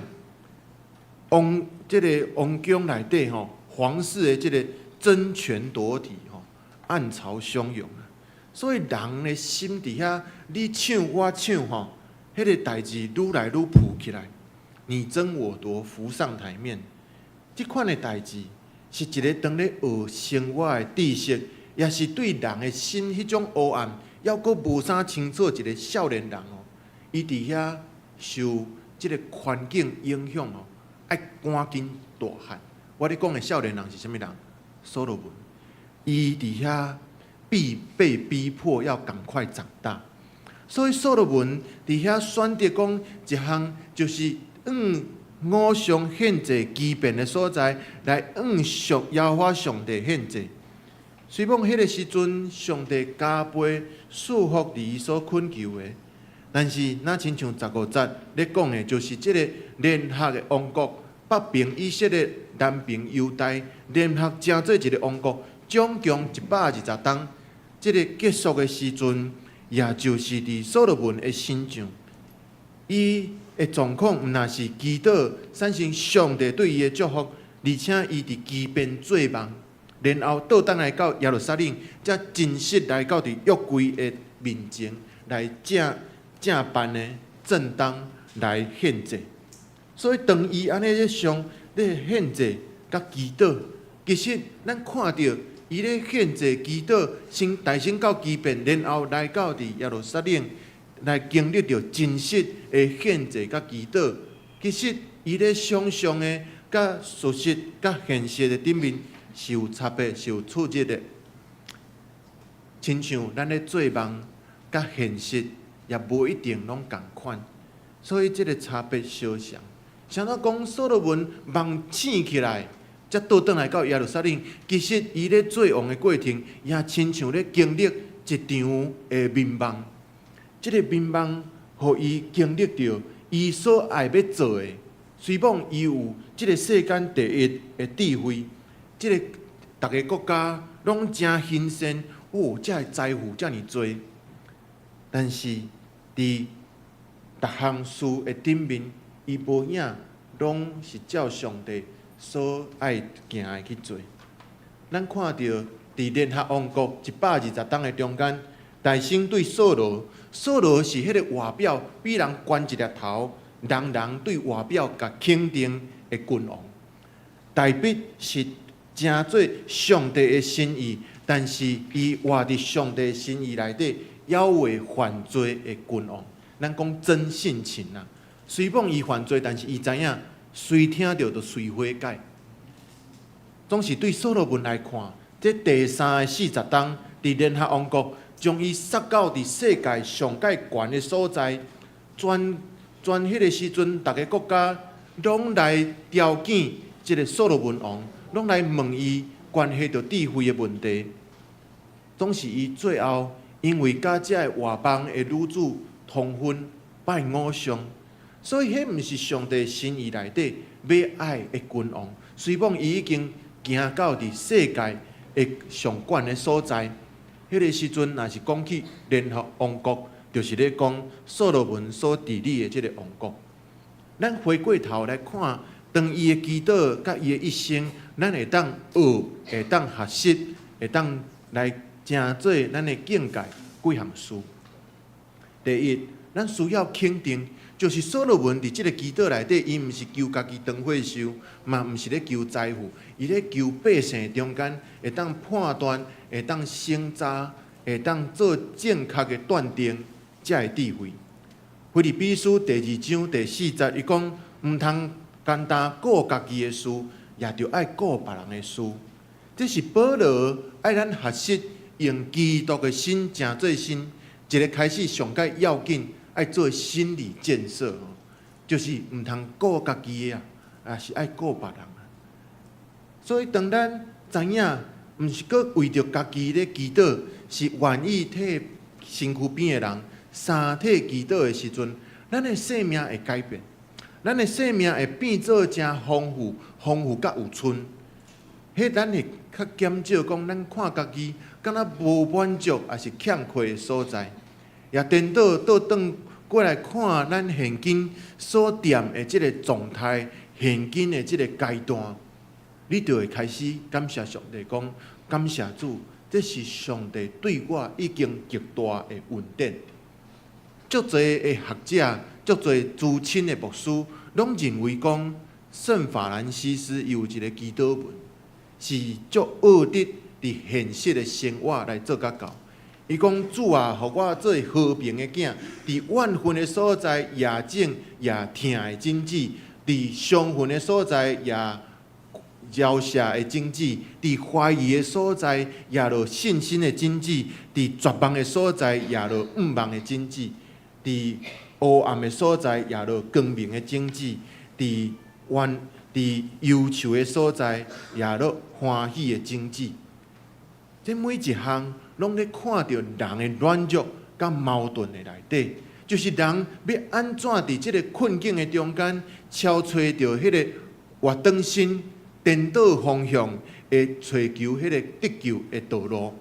王這个王宮內底吼，皇室的這个爭權奪體吼，暗潮洶湧。所以人的心佇遐，你搶我搶吼，彼个代誌愈來愈浮起來，你爭我奪，浮上台面。這款的代誌是一个當咧學生活的知識，也是對人的心彼種黑暗，猶閣無啥清楚一个少年人哦，伊佇遐受這个環境影響哦，愛趕緊大漢。我咧講的少年人是啥物人？所羅門，伊佇遐被逼迫要趕快長大，所以所羅門佇遐選擇講一項，就是向偶像獻祭基遍的所在，來向上耶和華上帝獻祭。雖罔彼个時陣，上帝加倍賜福佇伊所懇求的，但是若親像15節咧講的，就是這个聯合的王國，北邊以色列，南邊猶大聯合成做一个王國，總共120冬。這个結束的時陣，也就是佇所羅門的身上，伊的狀況毋但是祈禱產生上帝對伊的祝福，而且伊佇基遍做夢，然後倒轉來到耶路撒冷，才真實來到佇約櫃的面前來正正辦的正當來獻祭。所以當伊按呢咧上咧獻祭佮祈禱，其實咱看著伊咧獻祭祈禱，先大先到基遍，然後來到佇耶路撒冷來經歷著真實的獻祭佮祈禱。其實伊咧想像的佮事實佮現實的頂面是有差別，是有出入的。親像咱咧做夢佮現實也無一定攏仝款，所以這个差別相像。啥物講所羅門夢醒起來，才倒轉來到耶路撒冷。其實伊咧做王的過程，也親像咧經歷一場的眠夢。這个眠夢，予伊經歷著伊所愛欲做的。雖罔伊有這个世間第一的智慧，這个逐个國家攏誠欣羨，哦，這个財富遮爾濟。但是佇逐項事的頂面，伊無影攏是照上帝所愛行的去做。咱看著佇聯合王國120冬的中間，大生對掃羅，掃羅是彼个外表比人懸一粒頭，人人對外表共肯定的君王。大衛是成做上帝的心意，但是伊活佇上帝心意內底，猶未犯罪的君王。咱講真性情啊，雖罔伊犯罪，但是伊知影，隨聽著就隨悔改。總是對所羅門來看，這第三个40冬，佇聯合王國將伊殺到佇世界上蓋懸的所在，全全彼个時陣，逐个國家攏來調見這个所羅門王，攏來問伊關係著智慧的問題。總是伊最後因為佮這个外邦的女子通婚拜偶像，所以彼毋是上帝心意內底欲愛的君王。雖罔伊已經行到佇世界的上懸的所在，彼个時陣若是講起聯合王國，就是咧講所羅門所治理的這个王國。咱回過頭來看，當伊的祈禱佮伊的一生，咱會當學，會當學習，會當來成做咱的境界幾項事。第一，咱需要肯定，就是所羅門佇這个祈禱內底，伊毋是求家己當歲壽，嘛毋是咧求財富，伊咧求百姓中間會當判斷、會當省察、會當做正確的斷定，才的智慧。腓立比書第二章第四節，伊講毋通干焦顧家己的事，也著愛顧別人的事。這是保羅愛咱學習用基督的心成做心，一个開始上蓋要緊，愛做心理建設，就是毋通顧家己的啊，也是愛顧別人。所以當咱知影，毋是閣為著家己咧祈禱，是願意替身軀邊的人相替祈禱的時陣，咱的生命會改變，咱的生命會變做誠豐富、豐富佮有賰。彼咱會較減少講，咱看家己敢若無滿足，抑是欠缺的所在，也顛倒倒轉過來看咱現今所踮的這个狀態，現今的這个階段，你就會開始感謝上帝，講感謝主，這是上帝對我已經極大的恩典。足濟的學者，足濟資深的牧師，攏認為講聖法蘭西斯伊有一个祈禱文，是足奧得佇現實的生活來做甲到。伊講主啊，予我做和平的囝，佇怨恨的所在也種也疼的種子，佇傷痕的所在也饒赦的種子，佇懷疑的所在也落信心的種子，佇絕望的所在也落向望的種子，佇黑暗的所在也落光明的種子，佇怨佇憂愁的所在也落歡喜的種子。這每一項攏咧看著人的軟弱佮矛盾的內底，就是人欲按怎佇這个困境的中間，敲揣著彼个活轉身、顛倒方向，會揣求彼个得救的道路。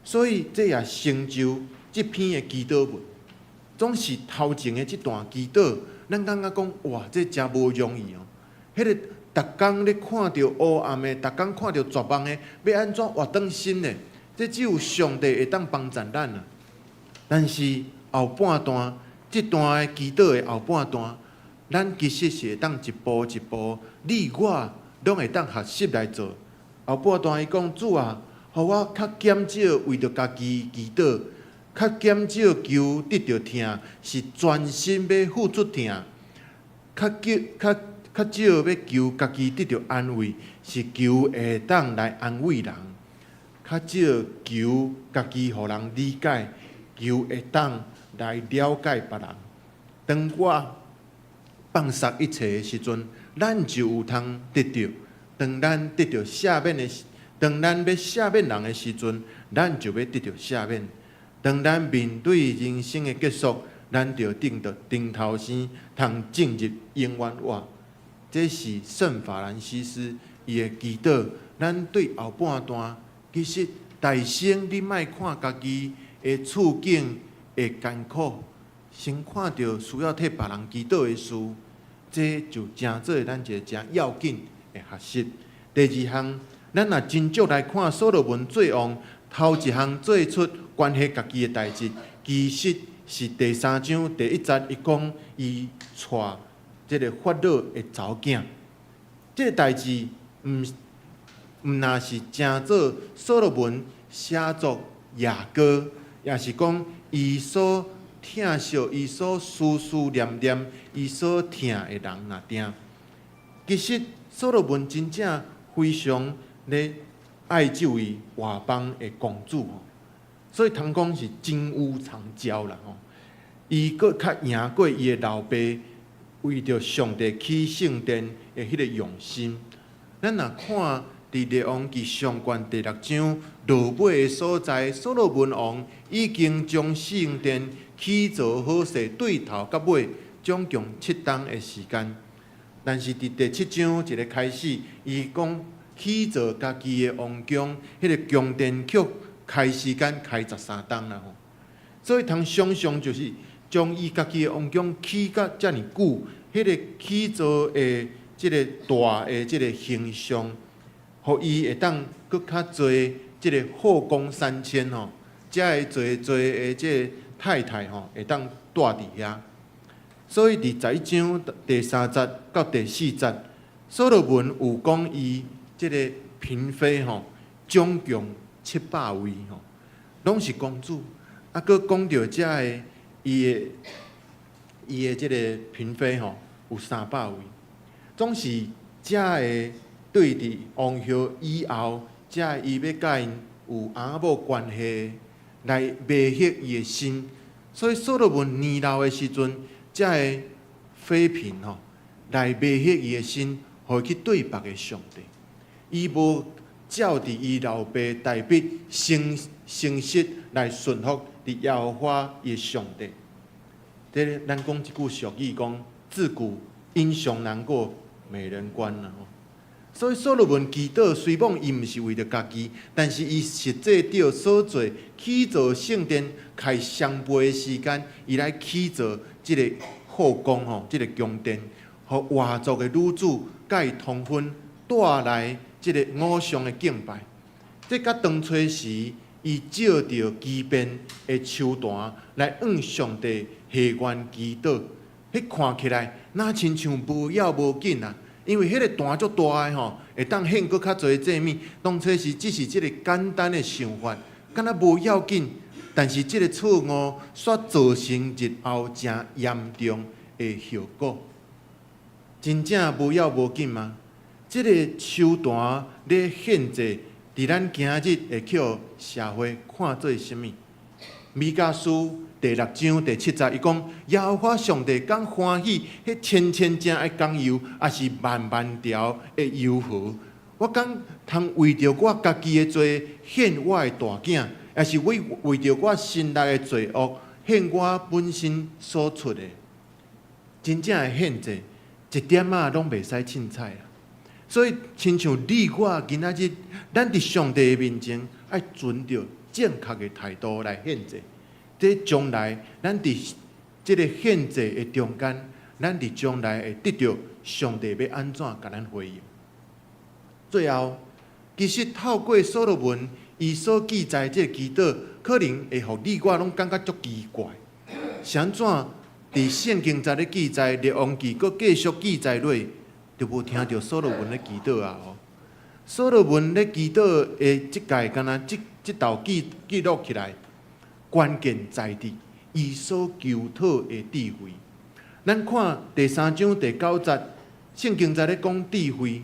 所以這也成就這篇的祈禱文。總是頭前的這段祈禱，咱感覺講哇，這誠無容易哦。彼个逐工咧看著黑暗的，逐工看著絕望的，欲按怎活轉身呢？這只有上帝會當幫助咱啊。但是後半段，這段的祈禱的後半段，咱其實是會當一步一步，你我攏會當學習來做。後半段伊講，主啊，予我較減少為著家己祈禱，較減少求得著疼，是專心欲付出疼；較較較較少欲求家己得著安慰，是求會當來安慰人；較少求家己予人理解，求會當來了解別人。當我放捒一切的時陣，咱就有通得著。當咱得著赦免的時，當咱欲赦免人的時陣，咱就欲得著赦免。當咱面對人生的結束，咱就頂著頂頭生，通進入永遠活。這是聖法蘭西斯伊的祈禱。咱對後半段，其實大先你莫看家己的處境會艱苦，先看著需要替別人祈禱的事，這就成做咱一个誠要緊的學習。第二項，咱若真足來看所羅門做王，頭一項做出關係家己的代誌，其實是第三章第一節，伊講伊娶這个法老的查某囝，這个代誌毋毋若是成做所羅門寫作雅歌，也是講伊所疼惜、伊所思思念念、伊所疼的人若定。其實所羅門真正非常咧愛這位外邦的公主，所以通講是金屋藏嬌啦吼。伊閣較贏過伊的老爸，為著上帝起聖殿的彼个用心。咱若看佇列王紀上卷第六章落尾的所在，所羅門王已經將聖殿起造好勢，對頭到尾總共七冬的時間。但是佇第七章一个開始，伊講起造家己的王宮，彼个宮殿卻開時間開13冬啦吼。所以通想像就是將伊家己的王宮起甲遮爾久，彼个起造的這个大的這个形象，予伊會當閣較濟這个後宮三千吼，才會濟濟的這个太太吼，會當蹛佇遐。所以佇11章第三節到第四節，所羅門有講伊這个嬪妃吼，總共700位吼，攏是公主。啊，閣講著遮个伊的這个嬪妃吼，有300位，總是遮个對佇王后以後，才會伊欲佮𪜶有翁仔某關係來迷惑伊的心。所以所羅門年老的時陣，遮个妃嬪吼來迷惑伊的心，予伊去對別个上帝。伊無照佇伊老爸大衛誠誠實來順服佇耶和華伊的上帝。這咱講一句俗語，講自古英雄難過美人關啦吼。所以所羅門祈禱，雖罔伊毋是為著家己，但是伊實際著所做起造聖殿開雙倍的時間，伊來起造這个後宮吼，這个宮殿，予外族的女子佮伊通婚，帶來這个偶像的敬拜。這佮當初時伊借著基遍的邱壇來向上帝下願祈禱，彼看起來若親像無要無緊啊！因為彼个壇足大的吼，會當獻閣較濟祭物。當初時只是這个簡單的想法，敢若無要緊。但是這个錯誤煞造成日後誠嚴重的後果。真正無要無緊嗎？這个邱壇咧獻祭，佇咱今日會予社會看做啥物？彌迦書第六章第七節，伊講耶和華上帝敢歡喜彼千千隻的公羊，抑是萬萬條的油河？我敢通為著我家己的罪獻我的大囝，抑是為著我身內的罪惡獻我本身所出的？真正的獻祭，一點仔攏袂使凊彩啊！所以，親像你我今仔日，咱佇上帝的面前，愛存著正確的態度來獻祭。這將來，咱佇這个獻祭的中間，咱佇將來會得著上帝欲按怎共咱回應。最後，其實透過所羅門伊所記載這个祈禱，可能會予你我攏感覺足奇怪。是按怎佇聖經在咧記載，列王紀閣繼續記載落，就無聽著所羅門咧祈禱啊！吼，所羅門咧祈禱的這屆，敢若這這道記記錄起來，關鍵在佇伊所求討的智慧。咱看第三章第九節，聖經在咧講智慧，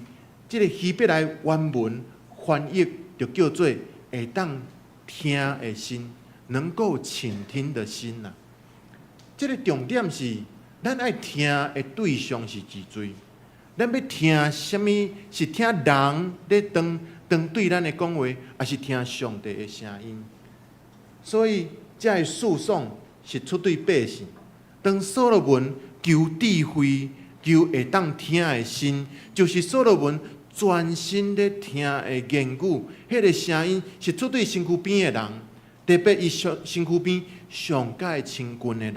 這个希伯來原文翻譯就叫做會當聽的心，能夠傾聽的心呐。這个重點是，咱愛聽的對象是真濟。咱欲聽啥物？是聽人咧當當對咱的講話，抑是聽上帝的聲音？所以，這个訴訟是出對百姓。當所羅門求智慧、求會當聽的心，就是所羅門專心咧聽的言語，彼个聲音是出對身軀邊的人，特別伊上身軀邊上佮親近的人。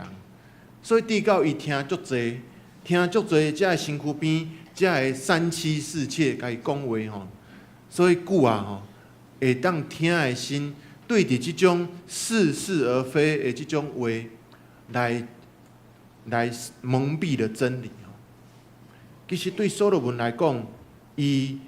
所以，直到伊聽足濟，聽足濟，這个身軀邊，這个三妻四妾共伊講話吼。所以久啊吼，會當聽的心，對佇這種似是而非的這種話，來來蒙蔽了真理。其實對所羅門來講，伊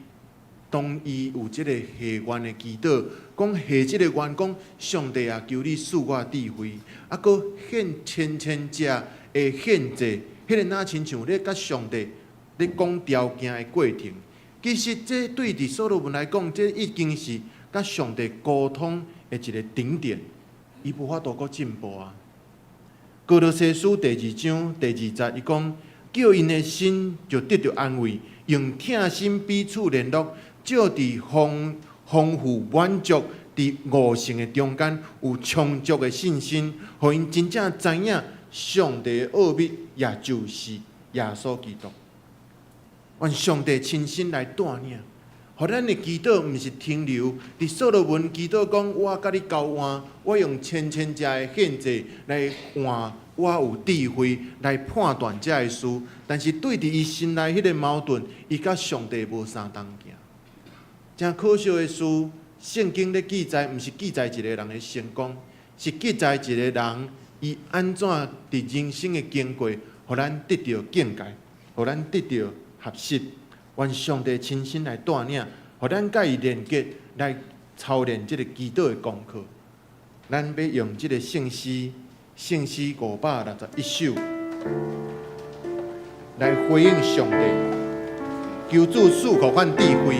當伊有這个下願的祈禱，講下這个願，講上帝啊，求你賜我智慧，啊，閣獻千千隻的獻祭，彼个若親像咧佮上帝咧講條件的過程。其實這對佇所羅門來講，這已經是佮上帝溝通的一个頂點，伊無法度閣進步啊。歌羅西書第二章第二節，伊講叫𪜶的心就得著安慰，用疼心彼此聯絡，照佇豐豐富滿足佇悟性的中間有充足的信心，予𪜶真正知影上帝的奧秘，也就是耶穌基督。願上帝親身來帶領，予咱的祈禱毋是停留佇所羅門祈禱講，我佮你交換，我用千千隻的獻祭來換我有智慧來判斷這个事，但是對佇伊心內彼个矛盾，伊佮上帝無相同行。誠可惜的是，聖經咧記載，毋是記載一个人的成功，是記載一个人伊按怎佇人生的經過，予咱得著境界，予咱得著學習。願上帝親身來帶領，予咱佮伊連結，來操練這个祈禱的功課。咱欲用這个聖詩，聖詩561首來回應上帝，求主賜予阮智慧，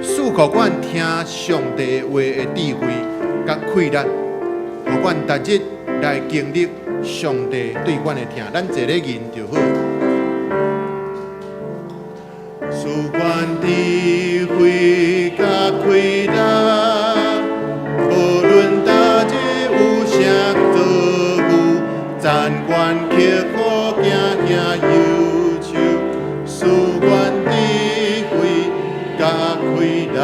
賜予阮聽上帝話的智慧，佮氣力，予阮逐日來經歷上帝對阮的疼。咱坐咧吟就好。賜阮智慧佮氣力，無論逐日有啥遭遇，暫願刻苦行行憂愁，賜阮智慧佮氣力，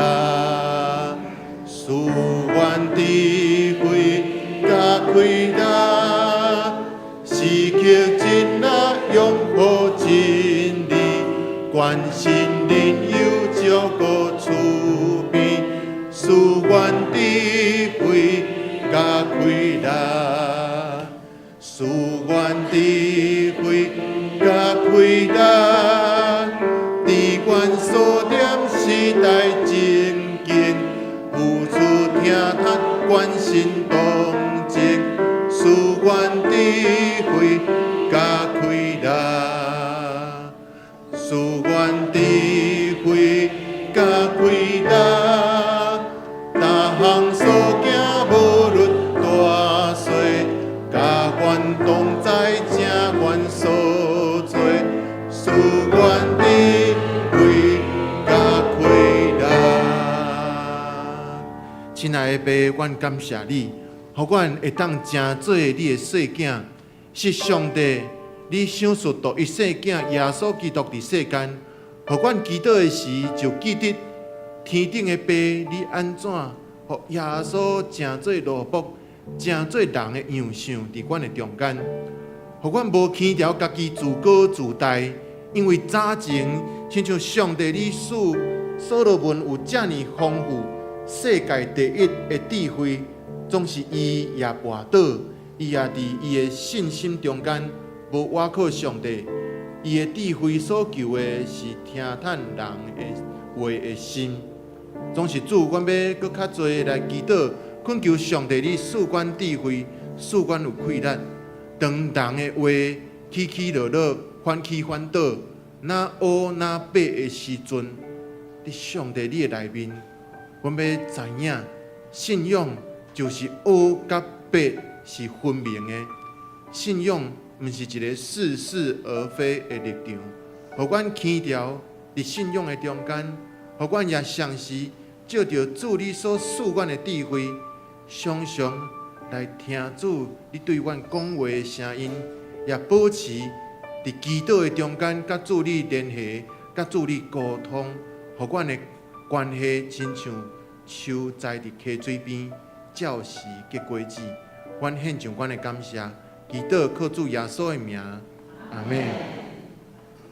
賜阮智慧佮氣力，時刻盡力擁護真理，關心鄰友照顧厝邊，賜阮智慧佮氣力，賜阮智慧佮氣力，佇阮所踮時代情境，付出疼惜關心同情，賜阮智慧佮氣力，賜阮智慧佮氣力，逐項所行無論大細，佮阮同在，請阮所做，賜阮智慧佮氣力。親愛的爸，阮感謝你，予阮會當成做你的細囝，是上帝，你賞賜獨一聖囝耶穌基督佇世間，予阮祈禱的時就記得天頂的爸，你按怎予耶穌成做奴僕，成做人的樣相佇阮的中間，予阮無輕佻家己自高自大，因為早前親像上帝你賜所羅門有遮爾豐富世界第一的智慧，總是伊也跋倒，伊也佇伊的信心中間無倚靠上帝，伊的智慧所求的是聽聽人的話的心。總是主，阮欲閣較濟來祈禱，懇求上帝你賜阮智慧，賜阮有氣力。當人的話起起落落，反起反倒，若烏若白的時陣，佇上帝你的內面，阮欲知影信仰就是烏佮白是分明的，信仰毋是一个似是而非的立場。予阮輕調佇信仰的中間，予阮也相時借著主你所賜阮的智慧，常常來聽主你對阮講話的聲音，也保持佇祈禱的中間，佮主你聯繫，佮主你溝通，予阮的關係親像樹栽佇溪水邊，照時結果子。阮獻上阮的感謝，祈禱靠主耶穌的名，阿們。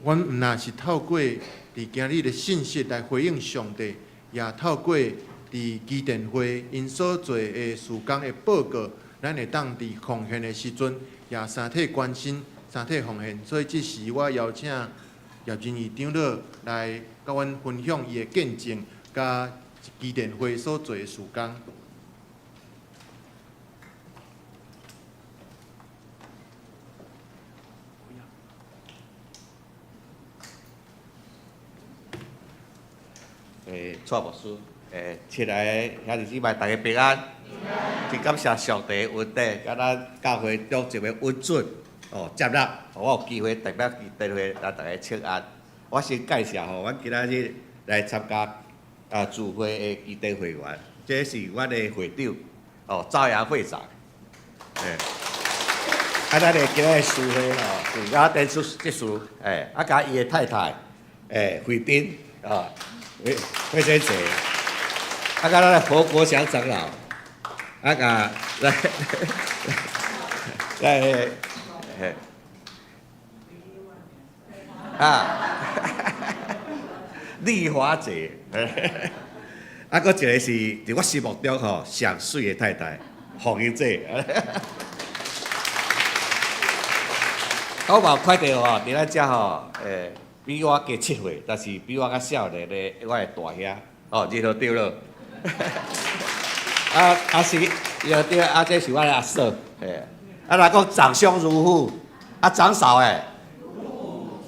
阮毋但是透過佇今日的信息來回應上帝，也透過佇基甸會𪜶所做的事工的報告，咱會當佇奉獻的時陣也相體關心、相體奉獻。所以這時我邀請葉仁義長老來佮阮分享伊的見證，佮基甸會所做的事工。
蔡牧師，親愛的兄弟姊妹，大家平安。真感謝上帝的恩典，佮咱教會長執的恩准，哦，接納，予我有機會代表基甸會來大家請安。我先介紹吼，阮今仔日來參加啊聚會的基甸會員，這是阮的會長，哦，趙陽會長。啊，咱的今仔日司會吼，是阿電視執事，啊，佮伊的太太，慧珍，啊。慧慧珍姐，啊，佮咱的何國祥長老，啊，佮來來，啊，麗華姐，啊，閣一個是佇我心目中吼上媠的太太，鳳英姐。我嘛有看著吼，佇咱遮吼，比我加7歲，但是比我較少年的我的大兄，哦，認得著囉。啊啊是，認得著，啊這是我的阿嫂，嘿。啊若講長兄如父，啊長嫂的，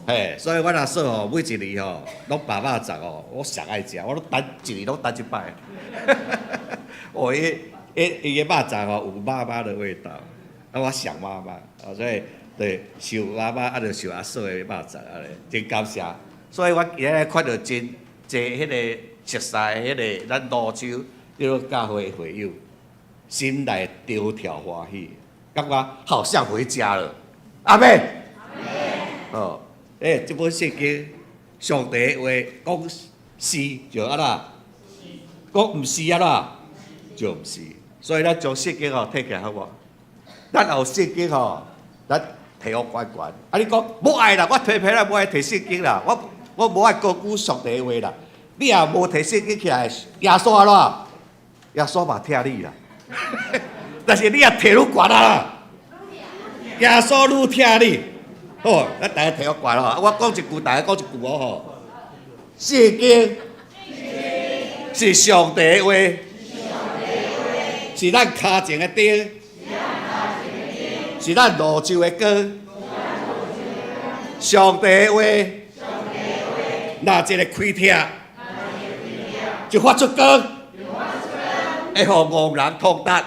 嘿，所以阮阿嫂吼，每一年吼，攏包肉粽吼，我上愛食，我攏等一年攏等一擺。哦，伊伊伊的肉粽吼，有媽媽的味道，啊我想媽媽，啊所以。對，受媽媽啊，著受阿嫂的肉粽按呢，真感謝。所以我今日看著真濟彼个熟似彼个咱蘆洲叫做教會會友，心內跳跳歡喜，感覺好像回家了。阿們。哦，這本聖經，上帝話講是就按怎，講毋是按怎，就毋是。所以咱將聖經吼摕起來好無？咱有聖經吼，咱。提予懸懸，啊！你講無愛啦，我提皮啦，無愛提聖經啦，我我無愛高舉上帝的話啦。你若無提聖經起來，耶穌按怎？耶穌嘛疼你啦。但是你若提愈懸啊，耶穌愈疼你。好，咱大家提予懸吼。我講一句，大家講一句哦吼。聖經是上帝的話，是咱跤前的燈。是咱路上的光，上帝的話，若一個開拆，就發出光，會予戇人通達。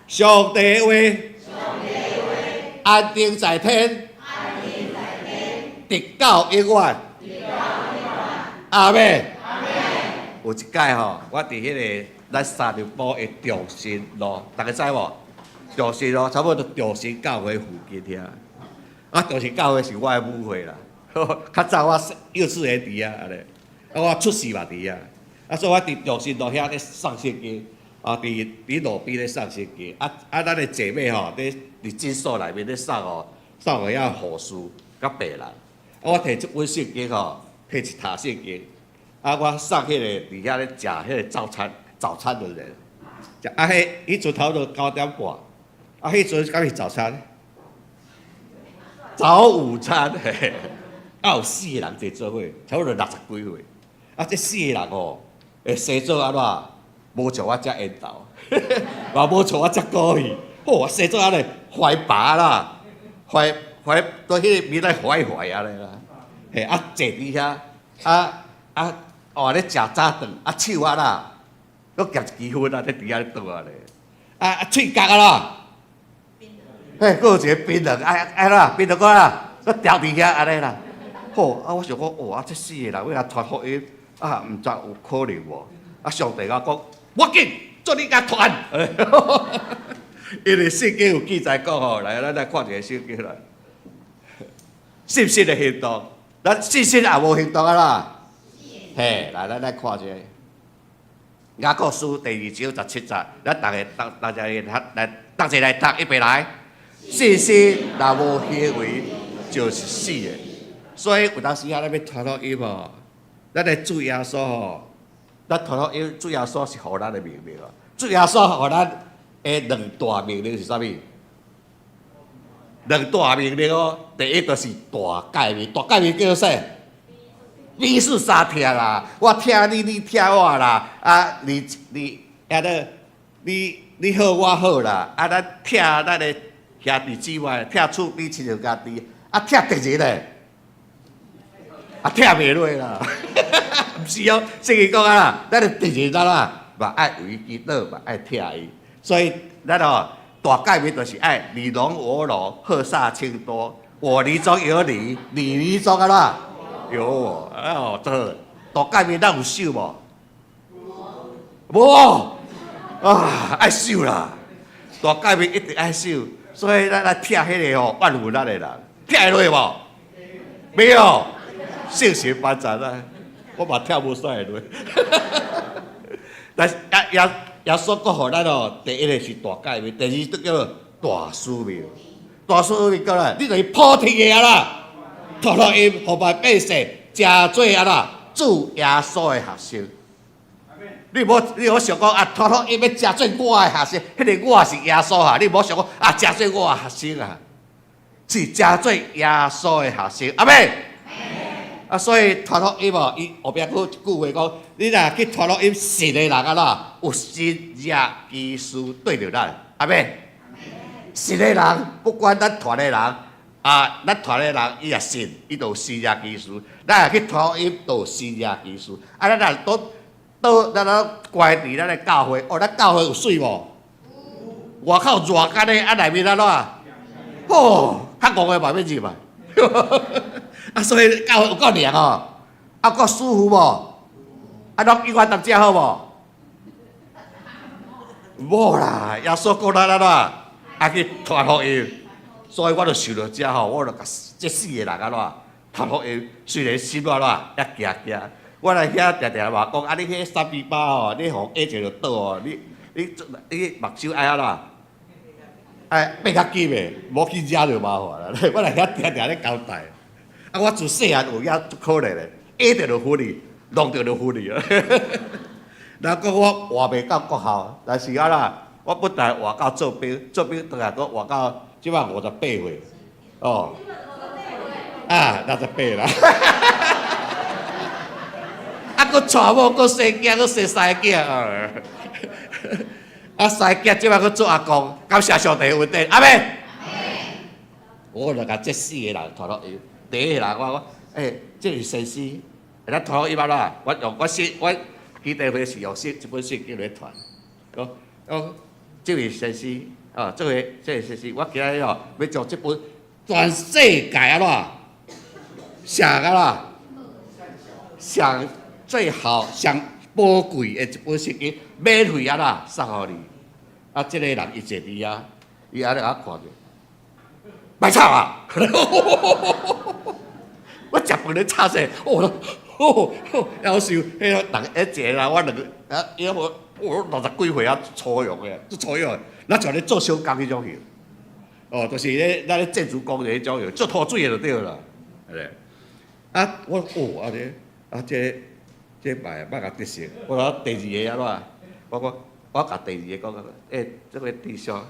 上帝的話，安定在天，直到永遠。阿們。有一擺吼，我佇彼个咱三重埔的中心路，逐家知無？中心路差不多中心教會附近遐。啊，中心教會是我的母會啦。較早我幼稚園佇遐按呢，啊，我出世嘛佇遐。啊，所以我佇中心路遐咧送聖經，啊，佇佇路邊咧送聖經。啊啊，咱的姐妹吼，咧佇診所內面咧送吼，送予遐護士佮病人。啊，我提這本聖經吼，提一沓聖經。啊，我送彼個佇遐咧食彼個早餐，早餐的人，食啊，彼彼陣差不多9點半，啊，彼陣敢是早餐？早午餐，嘿，啊有四個人坐做伙，差不多60幾歲。啊，這四個人吼，會生做按怎？無像我遮緣投，嘛無像我遮古意。吼，生做按呢懷拔啦，懷懷對彼個面來懷懷按呢啦。嘿，啊坐佇遐，啊啊哦咧食早頓，啊手啊啦，閣夾一支薰啊，咧佇遐咧倒按呢。啊啊喙角啊啦，嘿，閣有一个檳榔，啊啊啦，檳榔閣啦，閣掉佇遐按呢啦。好，啊我想講，哇，啊這四個人欲共傳福音，啊毋知有可能無？啊上帝共我講，無要緊，做你共傳。因為聖經有記載講吼，來，咱來看一下聖經來。信心的行動，咱信心也無行動啊啦。嘿，來，咱來看一下。雅各書第二章十七節，咱逐个大大家來，大家來讀，預備來。信心若無行為，就是死的。所以有當時啊，咱欲傳福音吼，咱的主耶穌吼，咱傳福音，主耶穌是予咱的命令哦。主耶穌予咱的兩大命令是啥物？兩大命令哦，第一就是大誡命，大誡命叫做啥？彼此相疼啦，我疼你，你疼我啦。啊，你你啊咧，你你好我好啦。啊，咱疼咱的兄弟姊妹，疼厝邊親像家己。啊，疼敵人咧，啊，疼袂落啦。毋是哦，聖經講啊，咱的敵人啦，嘛愛為伊祈禱，嘛愛疼伊。所以咱哦，大誡命就是愛你儂我儂，好煞清多。我裡中有你，你裡中按怎有我。哦，這大誡命咱有守無？無啊，愛守啦！大誡命一定愛守，所以咱來疼彼个吼怨憤咱的人，疼會落無？沒有，聖神幫助咱，我嘛疼無煞會落。但是耶耶耶穌閣予咱哦，第一个是大誡命，第二就叫做大使命。大使命講啦，你就是普天的啦，傳福音，予萬百姓，成做按怎主耶穌的學生。你無你無想講啊，傳福音欲成做我的學生，彼个我是耶穌啊！你無想講啊，成做我的學生啊，是成做耶穌的學生，阿們。啊，所以傳福音哦，伊後壁閣有一句話講：你若去傳福音，信的人按怎有神蹟奇事綴著咱，阿們。信的人，不管咱傳的人，啊，咱傳的人伊若信，伊就有神蹟奇事；咱若去傳福音，就有神蹟奇事。啊，咱若都都咱若關佇咱的教會，哦，咱教會有媠無？外口熱甲呢，啊內面按怎？哦，較戇的嘛欲入來。啊，所以教會有夠涼哦，啊夠舒服無？啊，攏永遠踮遮好無？無啦，耶穌講咱按怎？愛去傳福音，所以我就想著遮吼，我就共這四個人按怎傳福音，雖然心按怎也驚驚。我來遐定定嘛講，啊，你彼三比八吼，你予下一就倒哦，你你你目睭愛按怎？愛變較緊的，無去惹就麻煩啦。我來遐定定咧交代。啊，我自細漢有影足可憐的，下著就昏去，弄著就昏去啊。人講我活袂到國校，但是啊啦，我不但活到做兵，做兵轉來閣活到這擺58歲，哦，啊，68啦。啊，閣娶某，閣生囝，閣生三個囝啊！啊，三个囝這擺閣做阿公，感謝上帝恩典，阿們。我就共這四個人傳福音。第一個人我講，欸，這是先生，咱傳福音按怎？我用我寫我基地會是用寫這本聖經來傳。講講，這位先生，哦，這位先生，我今日哦欲將這本全世界按怎？上按怎？上最好、上寶貴的一本聖經，免費按怎送予你？啊，這个人伊坐佇遐，伊按呢共我看著，莫吵啊！我食飯咧吵啥？哦，哦，夭壽，彼个人一个人，我兩個啊，因為我我六十幾歲啊，粗勇的，足粗勇的，咱像咧做小工彼種型，哦，就是咧咱咧建築工人彼種型，做塗水的就對啦，對。啊，我哦，按呢，啊，這這莫莫共得失，我講第二個按怎？我講我共第二個講，欸，這個弟兄，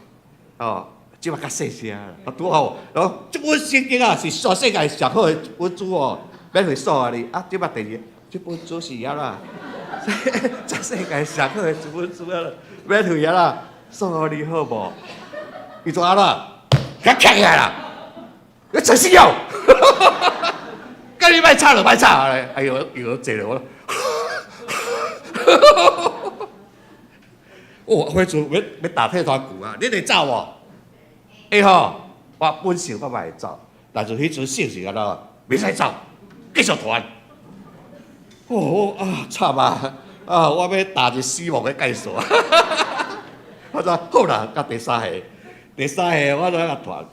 哦，這擺較細聲啦，啊拄好，哦，這本聖經啊是全世界上好的一本書哦，免費送予你，啊，這擺第二個，這本書是啥啦？全世界上好的一本書啊！免費啊啦，送予你好無？伊就按怎？共徛起來啦！你真死哦！佮你莫吵就莫吵咧！哎喲，又坐落我。哦，彼陣欲打退堂鼓啊！你會走無？會吼，我本性我嘛會走，但是彼陣性是按怎？袂使走，繼續傳。哦啊，慘啊！啊，我欲踏入死亡的界線。我說好啦，到第三個，第三個我就共傳。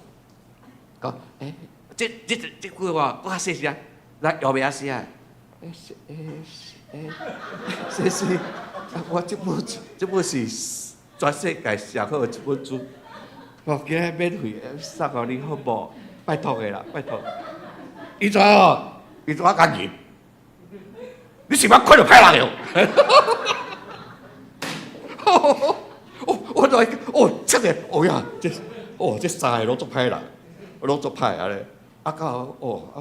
講，欸，這句話閣較細聲，來後面仔寫。欸欸欸，先生，我這本是全世界上好的一本書，我今日免費送予你好無？拜託的啦，拜託。伊怎哦？伊怎共入？你是欲看著歹人喲？我就哦，這個哦呀，這哦這三个攏足歹人，攏足歹按呢。啊到哦啊，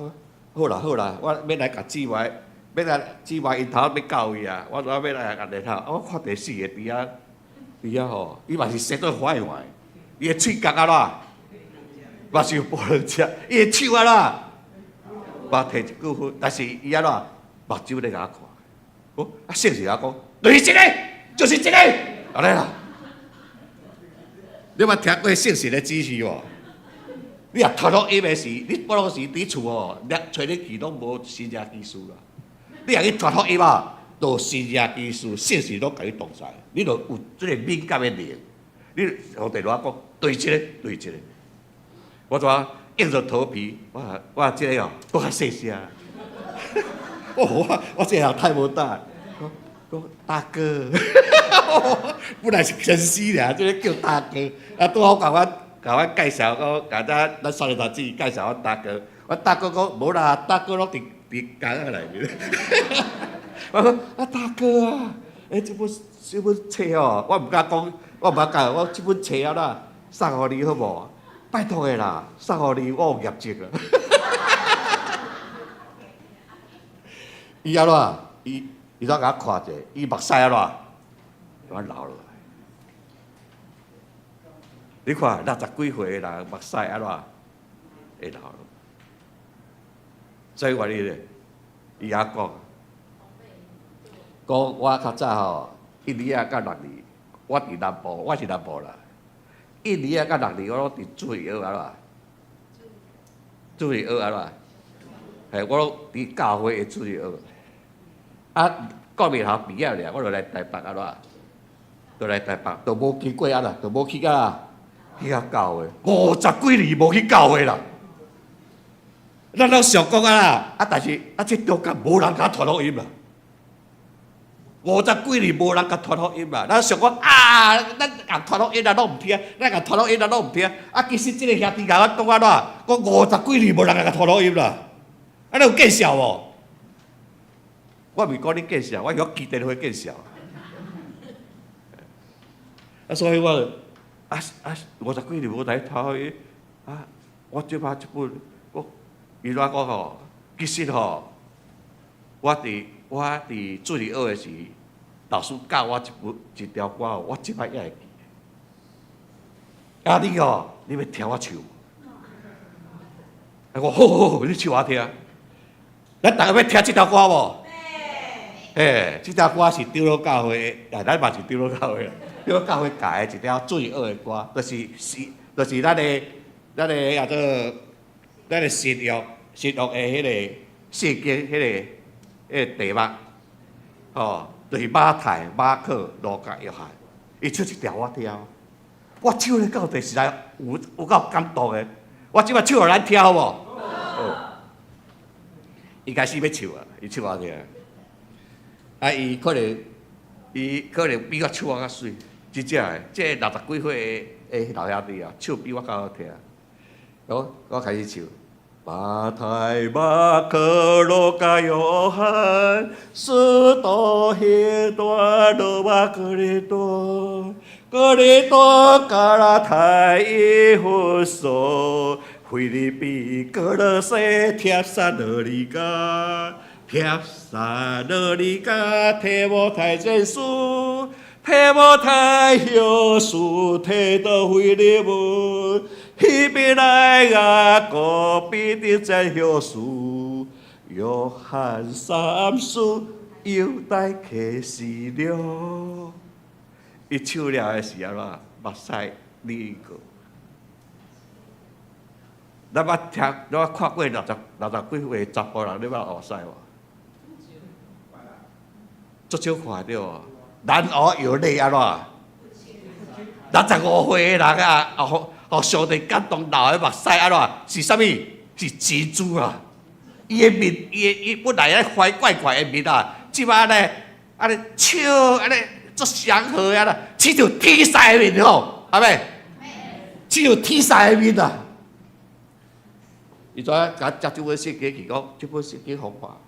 好啦好啦，我欲來共姊妹，欲來姊妹𪜶頭欲到位啊，我我欲來共日頭，我看第四个佇遐佇遐吼，伊嘛是生做壞壞，伊的喙角按怎？嘛是有無兩隻，伊的手按怎？嘛提一句話，但是伊按怎？目睭咧共我看，哦，啊聖神講，就是這個，就是這個，按呢啦。你捌聽過聖神的指示無？你若傳福音的時，你普通時佇厝吼，掠揣你去攏無神跡奇事啦。你若去傳福音啊，就神跡奇事，聖神攏共你同在，你就有這個敏感的靈。你上帝賴講，對這個，對這個。我怎硬著頭皮，我這個哦，閣較細聲。哦，我這個人太無膽。講大哥，本來是先生爾，這個叫大哥。啊，拄好共我介紹講，共咱少年團子介紹阮大哥。阮大哥講無啦，大哥攏佇監獄內面。我講啊，大哥啊，欸，這本冊哦，我毋敢講，我毋敢講，我這本冊啊啦，送予你好無？拜託的啦，送予你，我有業績啊。伊按怎？伊怎共我看者？伊目屎按怎？我流落來。你看六十幾歲的人目屎按怎會流落？所以話你咧，伊也講，講我較早吼，一年仔到六年，我佇南部，我是南部啦。一年仔到六年，我攏佇主日學按怎？主日學按怎？嘿，我攏佇教會的主日學。啊，國民學畢業了，我就來台北按怎？就來台北，就無經過按怎，就無去甲去遐教會，五十幾年無去教會啦。咱攏想講啊啦，啊，但是啊，這中間無人共傳福音啦。五十幾年無人共傳福音啦，咱想講啊，咱共傳福音啊，攏毋聽，咱共傳福音啊，攏毋聽。啊，其實這个兄弟共我講按怎？講五十幾年無人共傳福音啦。啊，你有見笑無？我毋是講你見笑，我是講基電會見笑。啊，所以我啊五十幾年無來傳福音，啊，我這擺這本，我伊怎講吼？其實吼，我佇主日學的時，老師教我一本一條歌，我這擺猶會記。啊，你哦，你欲聽我唱？啊，我好好好，你唱我聽。咱逐个欲聽這條歌無？嘿，這條歌是長老教會，啊，咱嘛是長老教會，長老教會教的一條主日學的歌，就是咱的叫做咱的新約的彼個聖經彼個題目，吼，就是馬太、馬可、路加、約翰，伊唱一條我聽，我唱咧到底實在有夠感動的，我這擺唱予咱聽好無？好。伊開始欲唱啊，伊唱我聽。啊！伊可能比我唱較媠，真正的，這個六十幾歲的老兄弟啊，唱比我較好聽。我開始唱。馬太、馬可、路加、約翰，使徒行傳、羅馬、哥林多、哥林多、加拉太、以弗所、腓立比、歌羅西、帖撒羅尼迦。帖撒羅尼迦提摩太前書，提摩太後書，提多腓利門，希伯來雅各彼得前後書，約翰三書，猶大啟示錄。伊唱了的時候啊，目屎流過。咱捌聽，咱捌看過60幾歲查埔人，你捌目屎無？足少看著，男兒有淚按怎？65歲的人啊，予上帝感動流的目屎按怎？是啥物？是珍珠啊！伊的面，伊本來咧壞怪怪的面啊，這擺咧按呢笑，按呢足祥和啊啦，親像天使的面吼，阿妹，親像天使的面啊！伊怎共接這本聖經去講，這本聖經予我，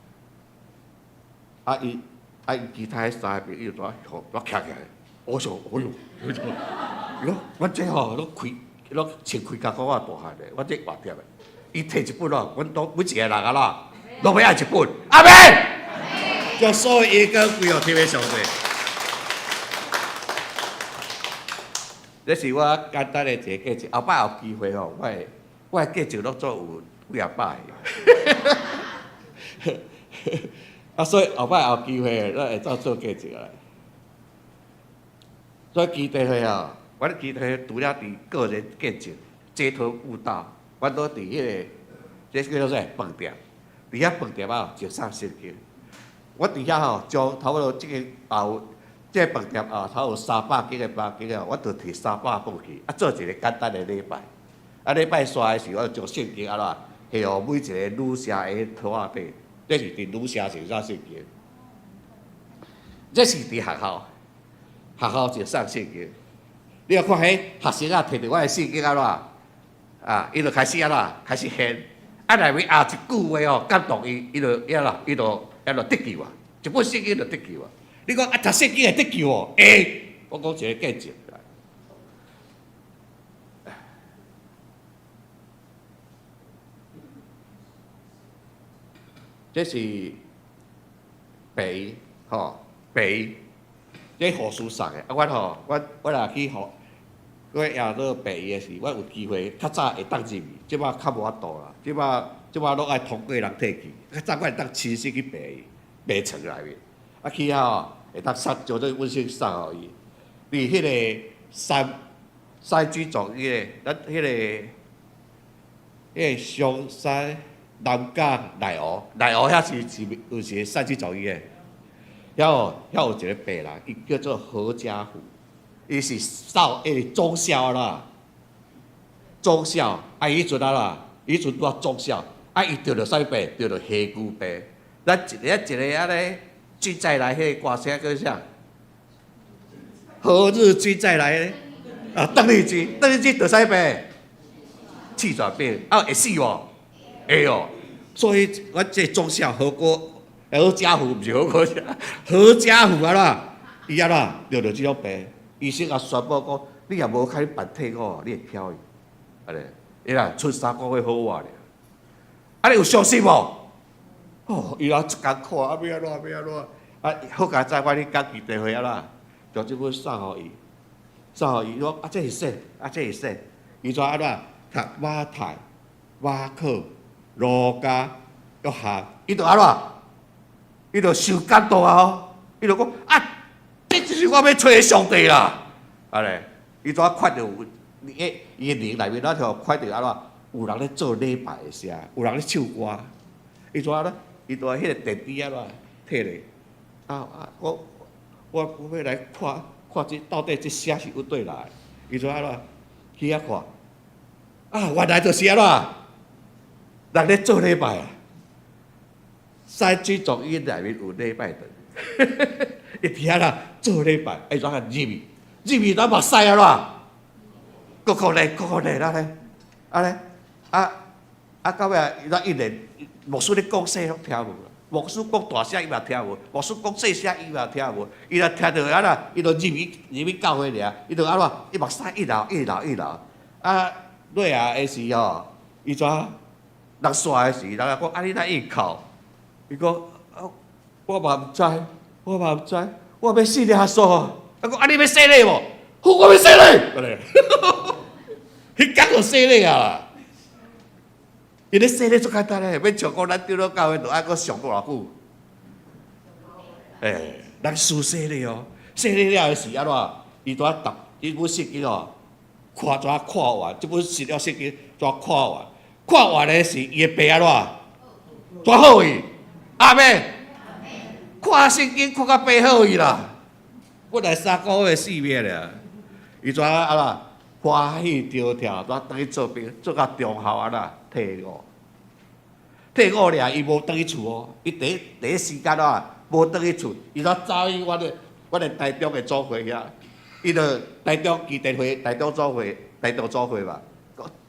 啊伊啊伊其他三个朋友怎吼怎徛起來？我說，哎喲，伊講，阮這吼攏開，攏穿盔甲褲仔大漢的，阮這偌忝的。伊提一本咯，阮都每一個人啊啦，攏欲愛一本。阿們，將所有榮光歸予天父上帝。這是我簡單的一個見證，後擺有機會吼，我的見證攏總有幾仔百個。啊，所以後擺有機會，咱會當做見證來。所以基地會啊，阮基地會除了佇個人見證、街頭佈道，阮都佇彼個，這叫做啥？飯店，佇遐飯店啊，就送聖經。我佇遐吼，將差不多這個也有，這個飯店啊，差不多有300間個100間啊，我就提300本去，啊，做一個簡單的禮拜。啊，禮拜煞的時，我就將聖經按怎，下予每一個女士的桌仔底，這是佇女士就送聖經。這是佇學校，學校就送聖經。你若看彼學生啊，提著我的聖經按怎，啊，伊就開始按怎，開始獻。啊，內面也一句話哦，感動伊，伊就按怎，伊就按怎得救啊！一本聖經就得救啊！你講啊，讀聖經會得救哦？會，我講一個見證。這是白吼白，這護士送的。啊，阮吼，我若去予，我也做病院的時，我有機會較早會當入去，這擺較無法度啦。這擺這擺攏愛通過人提去。較早我會當親身去病院病床內面，啊去遐吼會當送，將這本書送予伊。佇彼個三居總醫個，咱彼個松山南港內湖，內湖遐是有一個三居總醫院，遐哦遐有一個病人，伊叫做何家虎。伊是少，伊是中校啦，中校，啊，伊彼陣啊啦，伊彼陣拄仔中校，啊，伊著著啥物病？著著火牛病。咱一个一个按呢，君再來彼個歌聲叫啥？何日君再來？啊，鄧麗君，鄧麗君著啥物病？氣喘病，啊，會死無？會哦。所以，阮這中校何國何家虎，毋是何國，何家虎啊啦，伊按怎著著這種病？醫生也宣布講，你若無開始辦退伍，你會飄去。按呢，伊若賰3個月好活爾。啊，你有相信無？哦，伊若足艱苦啊，欲按怎欲按怎？啊，好佳哉，我咧講基地會啊啦，將這本送予伊，送予伊，講啊，這是啥？啊，這是啥？伊怎按怎讀馬太、馬可、路加、約翰，伊就按怎？伊就受感動啊！吼，伊就講啊。這就是我欲揣的上帝啦！按呢，伊怎看著有伊伊的靈內面，咱就看著按怎有人咧做禮拜的聲，有人咧唱歌。伊怎咧？伊就佇彼個電池按怎提咧？啊啊！我欲來看看這到底這聲是佗佗來？伊怎按怎去遐看？啊，原來就是按怎人咧做禮拜啊！三居總醫院內面有禮拜堂。伊佇遐啦做禮拜，伊怎啊入去？入去咱目屎按怎？閣閣咧，閣閣咧，啦咧，按呢啊啊！到尾伊怎一連牧師咧講啥攏聽無，牧師講大聲伊嘛聽無，牧師講細聲伊嘛聽無。伊若聽著按怎，伊就入去教會爾，伊就按怎？伊目屎一流一流一流。啊，尾仔的時吼，伊怎人煞的時，人講啊，你哪一直哭？伊講。啊，我嘛毋知，我嘛毋知，我欲信耶穌。啊，講啊，你欲洗禮無？好，我欲洗禮。彼工就洗禮啊！因咧洗禮足簡單咧，欲像講咱長老教會著愛閣上偌久？欸，咱施洗禮哦，洗禮了的時按怎？伊拄仔讀這本聖經哦，看怎看完？這本新約聖經怎看完？看完的時，伊的病按怎？怎好去？阿們，看聖經看甲病好去啦。本來3個月性命爾，伊怎按怎？歡喜跳跳，怎轉去做兵，做到中校按怎退伍？退伍了，伊無轉去厝哦，伊第一第一時間啊，無轉去厝，伊怎走去阮的台中的總會遐，伊就台中基地會，台中總會，台中總會嘛，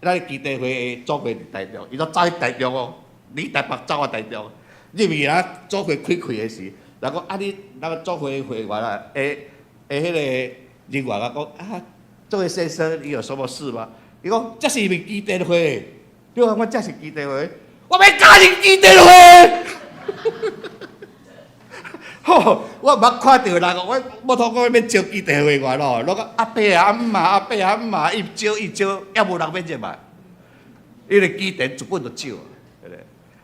咱基地會的總會佇台中，伊就走去台中哦，離台北走到台中，入去啊，總會開開的時，人講啊你那個總會會員啊，的彼個人員啊講啊，這位先生，你有什麼事嗎？伊講這是毋是基地會？對啊，我這是基地會，我欲加入基地會。吼，我毋捌看著人，我無通講欲招基地會員咯，攏講阿伯啊、阿姆阿伯啊、阿姆，伊招伊招，猶無人欲入來，因為基地一本就少，對不對？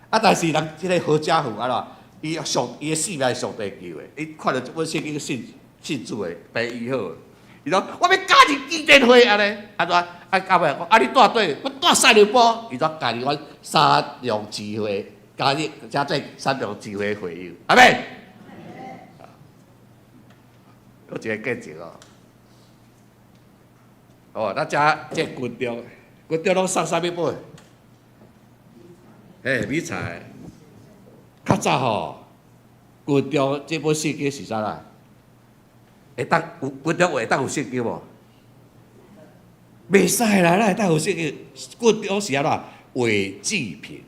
啊，但是人這個何家富啊啦，伊上伊的性命是上帝救的，伊看著這本聖經信信主的，病醫好。伊講我欲加入基甸會按呢，啊怎啊到尾講啊你蹛佗？我蹛三六埔，伊就加入阮三重聚會，加入加做三重聚會會友，阿們。閣一個見證哦，哦，咱遮這群眾，群眾攏送啥物本？嘿，米菜。較早吼，群眾這本聖經是啥啦？會當有群眾會當有聖經無？袂使啦，哪會當有聖經？群眾是按怎？偽制品，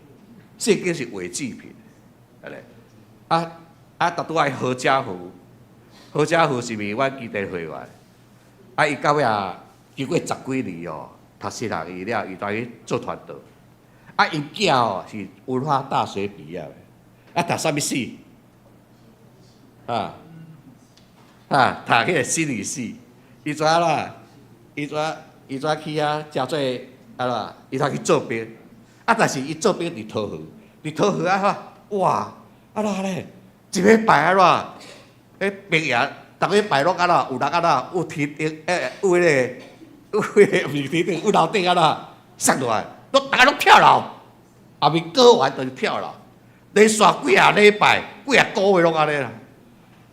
聖經是偽制品，按呢？啊啊，拄拄仔何家福，何家福是毋是阮基地會員？啊，伊到尾啊，經過十幾年哦，讀神學院了，伊轉去做傳道。啊，𪜶囝哦是文化大學畢業的，啊，讀啥物系？啊啊，讀彼個心理系。伊怎啦？伊怎伊怎去遐誠做啊啦？伊怎去做兵？啊，但是伊做兵佇桃園，佇桃園啊，哇！啊啦咧，一禮拜啊啦，彼兵營逐禮拜攏按怎？有人按怎？有天頂欸，有彼個，有彼個，毋是天頂，有樓頂按怎？摔落來，攏逐家攏跳樓，後面過完就是跳樓，連續幾仔禮拜、幾仔個月攏按呢啦。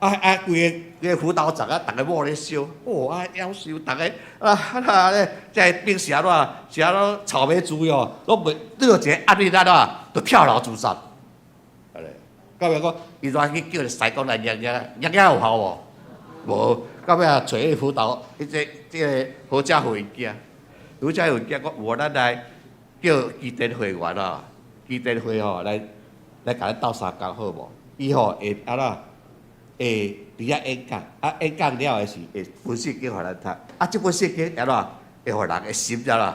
啊啊！規个規个輔導長啊，逐家某咧燒，哦啊夭壽，逐家啊啊咧，這個兵是按怎？是按怎草莓族喲，攏袂遇著一个壓力按怎？就跳樓自殺。按呢，到尾講，伊怎去叫師公來驗驗，驗驗有效無？無，到尾啊，揣彼個輔導，彼個這個何家惠囝，何家惠囝講，無咱來叫基甸會員啊，基甸會吼來來共咱鬥相共好無？伊吼會按怎？會佇遐演講，啊演講了的時會分聖經予咱讀，啊這本聖經按怎？會予人的心按怎？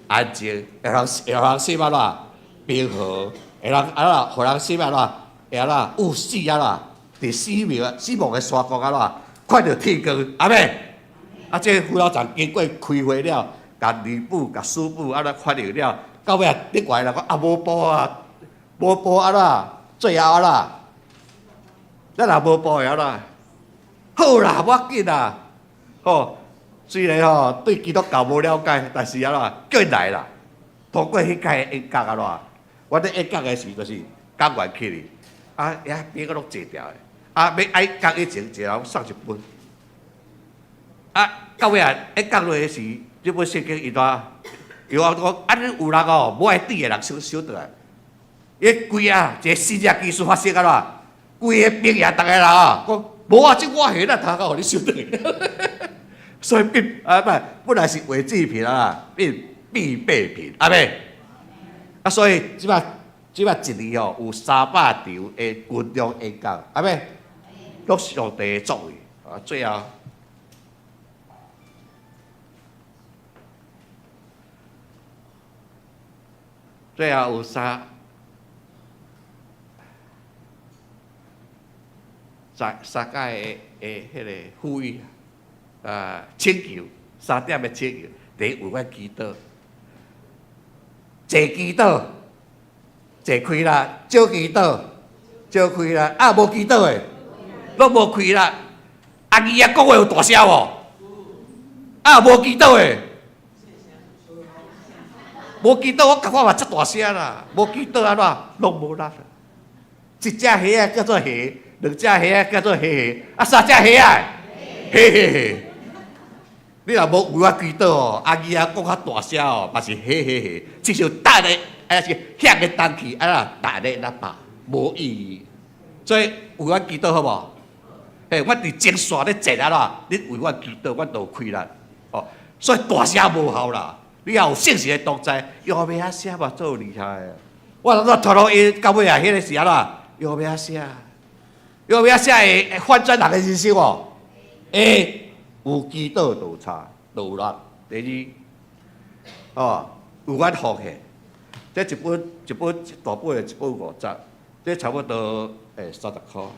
安靜，會人會予人心按怎？平和，會人按怎？予人心按怎？會按怎？有死按怎？佇死亡死亡的山谷按怎？看著天光，阿們？啊，這個輔導長經過開會了，共二部、共四部按怎反映了，到尾啊，另外人講啊無報啊，無報按怎？最後按怎？咱若無報會按怎？好啦，無要緊啦，吼。雖然吼對基督教無了解，但是按怎？叫𪜶來啦。通過彼屆演講按怎？我咧演講的時，就是講完起去，啊，遐邊個攏坐牢的，啊，欲愛講以前，一個人送一本。啊，到尾啊，演講落的時，這本聖經伊怎？伊話講，啊，你有人哦，無愛佇的人收收轉來。伊規啊，一個神蹟奇事發生按怎？規个兵營逐个人啊，講無啊，這我還咱頭殼予你收轉來。所以變啊，不，本來是違制品啊，變必備品，阿們？啊，所以這擺這擺一年吼有300場的群眾演講，阿們？攏上帝的作為啊，最後。最後有三。三三擺的彼个呼籲，請求三點的請求，第一為阮祈禱，濟祈禱，濟開力，少祈禱，少開力，啊無祈禱的，攏無開力。阿姨仔講話有大聲無？啊無祈禱的，無祈禱，我感覺嘛遮大聲啦，無祈禱按怎，攏無力。一隻蝦仔叫做蝦，兩隻蝦仔叫做蝦蝦，啊三隻蝦仔，蝦蝦蝦。你若無為我祈禱哦，阿姨仔講較大聲哦，嘛是蝦蝦蝦，親像逐个，啊是響個重去，啊啦，逐个喇叭，無意義。所以為阮祈禱好無？嘿，我佇前線咧戰啊啦，你為我祈禱，我就有開力。哦，所以大聲無效啦。你也有聖神的同在，搖尾仔聲嘛足厲害的。我若怎傳福音到尾啊，彼个是按怎？搖尾仔聲，搖尾仔聲會翻轉人的人生無？會，有祈禱就有差，就有力。第二，哦，有阮奉獻，這一本一本一大本的一本五十，這差不多30箍。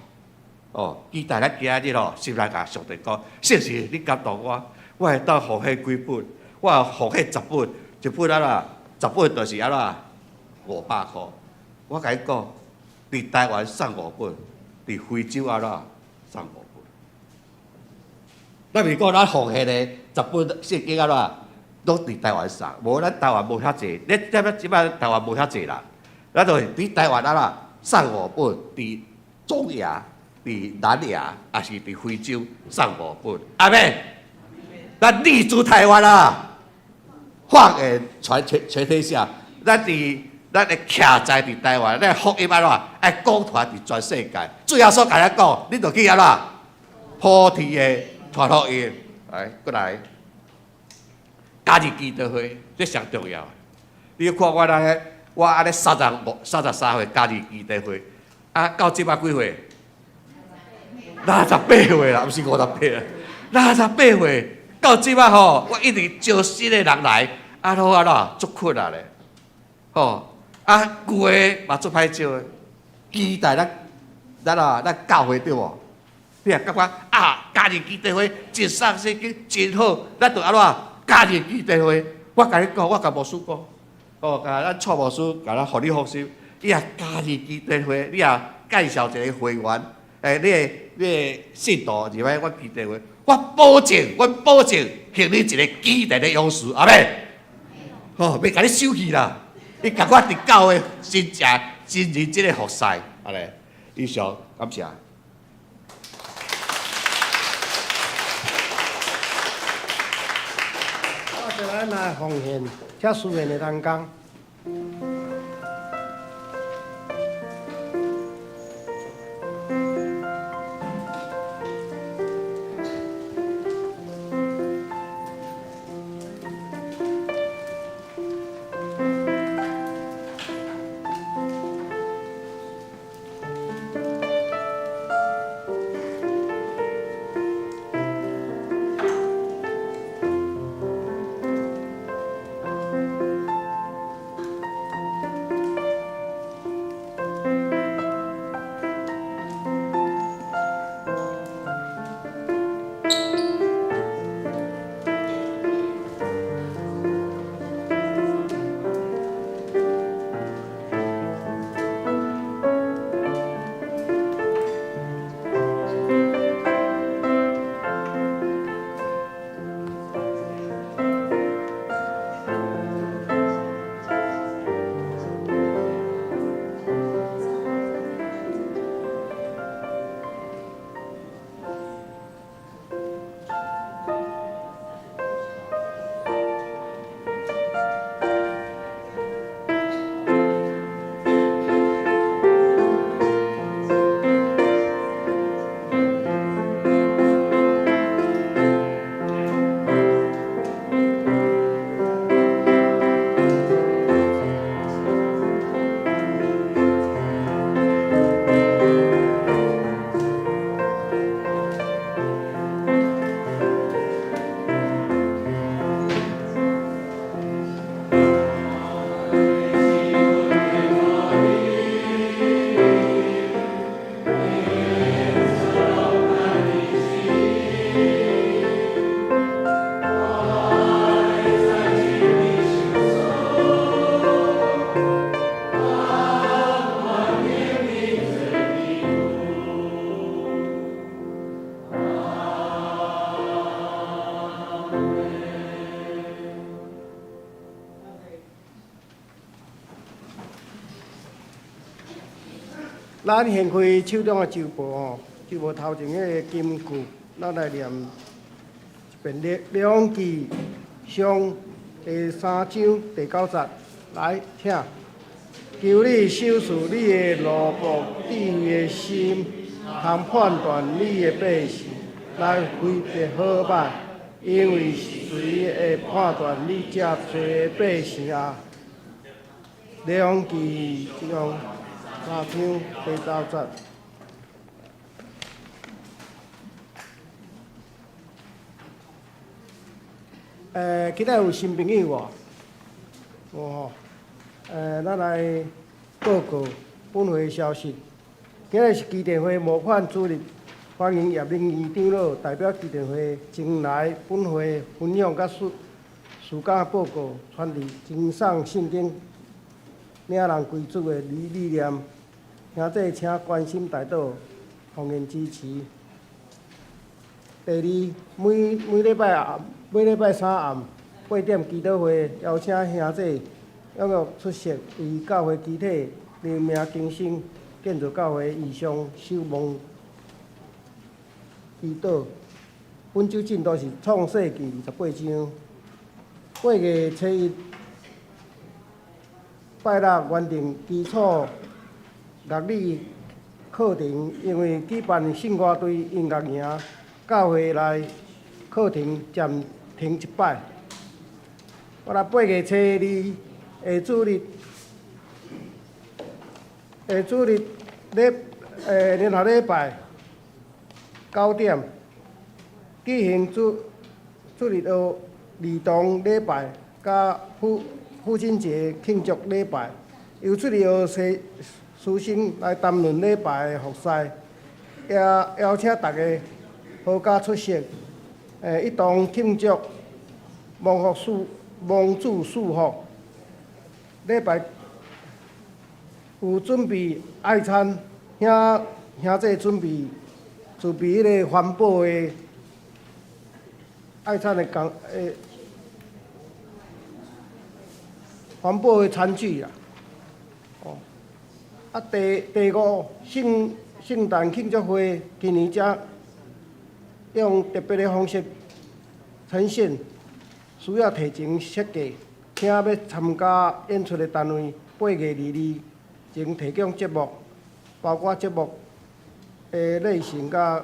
哦，期待咱今仔日吼，心內共上帝講，聖神你感動我，我會當奉獻幾本，我奉獻十本，一本按怎？十本就是按怎？500箍。我共你講，佇台灣送五本，佇非洲按怎？送五本。咱毋是講咱奉獻的十本聖經按怎？攏佇台灣送，無咱台灣無遐濟，你知影這擺台灣無遐濟人，咱就是佇台灣按怎？送五本，佇中亞、佇南亞，抑是佇非洲送五本，阿們，咱立足台灣啊，放眼全天下，咱佇咱的徛在佇台灣，咱福音按怎？愛講傳佇全世界。主耶穌共咱講，你著去按怎？普天的傳福音，來，閣來，家己祈禱會，這上重要。你看我按呢，我按呢35、33歲加入祈禱會，啊，到這擺幾歲？68歲啦，毋是58啦，68歲。到這擺吼，我一直招新的人來，啊，好按怎，足困難的，吼，啊，舊的嘛足歹招的，期待咱啊，咱教會對無？你若感覺啊，加入祈禱會真送聖經真好，咱就按怎加入祈禱會？我共你講，我共牧師講，哦，共咱蔡牧師，共咱予你放心，你若加入祈禱會，你若介紹一个會員，你的信徒入來阮祈禱會，我保證，我保證，還你一个堅定的勇士，阿們，吼，袂共你收去啦。伊共我佇教會真正真認真的服侍，按呢，以上感謝。
我就咱來奉獻遮書面的同工。咱掀開手中的周報吼，周報頭前彼个金句，咱來念一遍《列列王紀上》第三章第九節，來，請。求你賞賜你的奴僕智慧的心，通判斷你的百姓，來分別好歹，因為是誰會判斷你這濟百姓啊？列王紀上三章第九節。今仔有新朋友無？有吼。咱來報告本會消息。今日是基甸會募款主日，歡迎葉靈儀長老代表基甸會前來本會分享佮事工報告，傳遞真賞聖經領人歸主的理念。兄弟請關心代禱，奉獻支持。第二，每每禮拜暗，每禮拜三暗八點祈禱會，邀請兄弟踴躍出席，為教會肢體靈命更新、建造教會異象守望祈禱。本週進度是創世記28章。8月初一，拜六原定基礎樂理課程，因為舉辦聖歌隊音樂營，教會內課程暫停一擺。我來8月初二下主日，下主日禮聯合禮拜9點舉行主日學兒童禮拜，佮父親節慶祝禮拜，由主日學師師生來擔任禮拜的服侍，也邀請大家合家出席，一同慶祝蒙主賜福。禮拜有準備愛餐，兄弟準備彼个環保的愛餐的工環保的餐具啦。哦，啊，第五聖誕慶祝會，今年才用特別的方式呈現，需要提前設計。請欲參加演出的單位，8月22前提供節目，包括節目的類型佮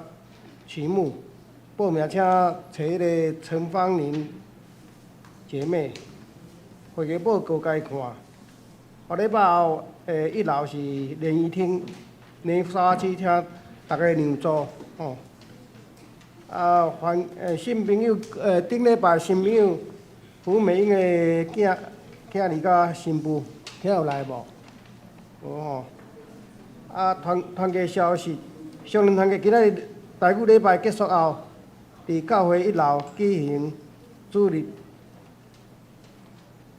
曲目。報名請揣彼个陳芳玲姐妹。會議報告共伊看。下禮拜後，一樓是聯誼廳，聯誼沙區，請逐家讓座吼。啊，歡新朋友，頂禮拜新朋友胡美英的囝兒佮新婦，聽有來無？無吼。啊，團契消息，少年團契今仔日台語禮拜結束後，佇教會一樓舉行主日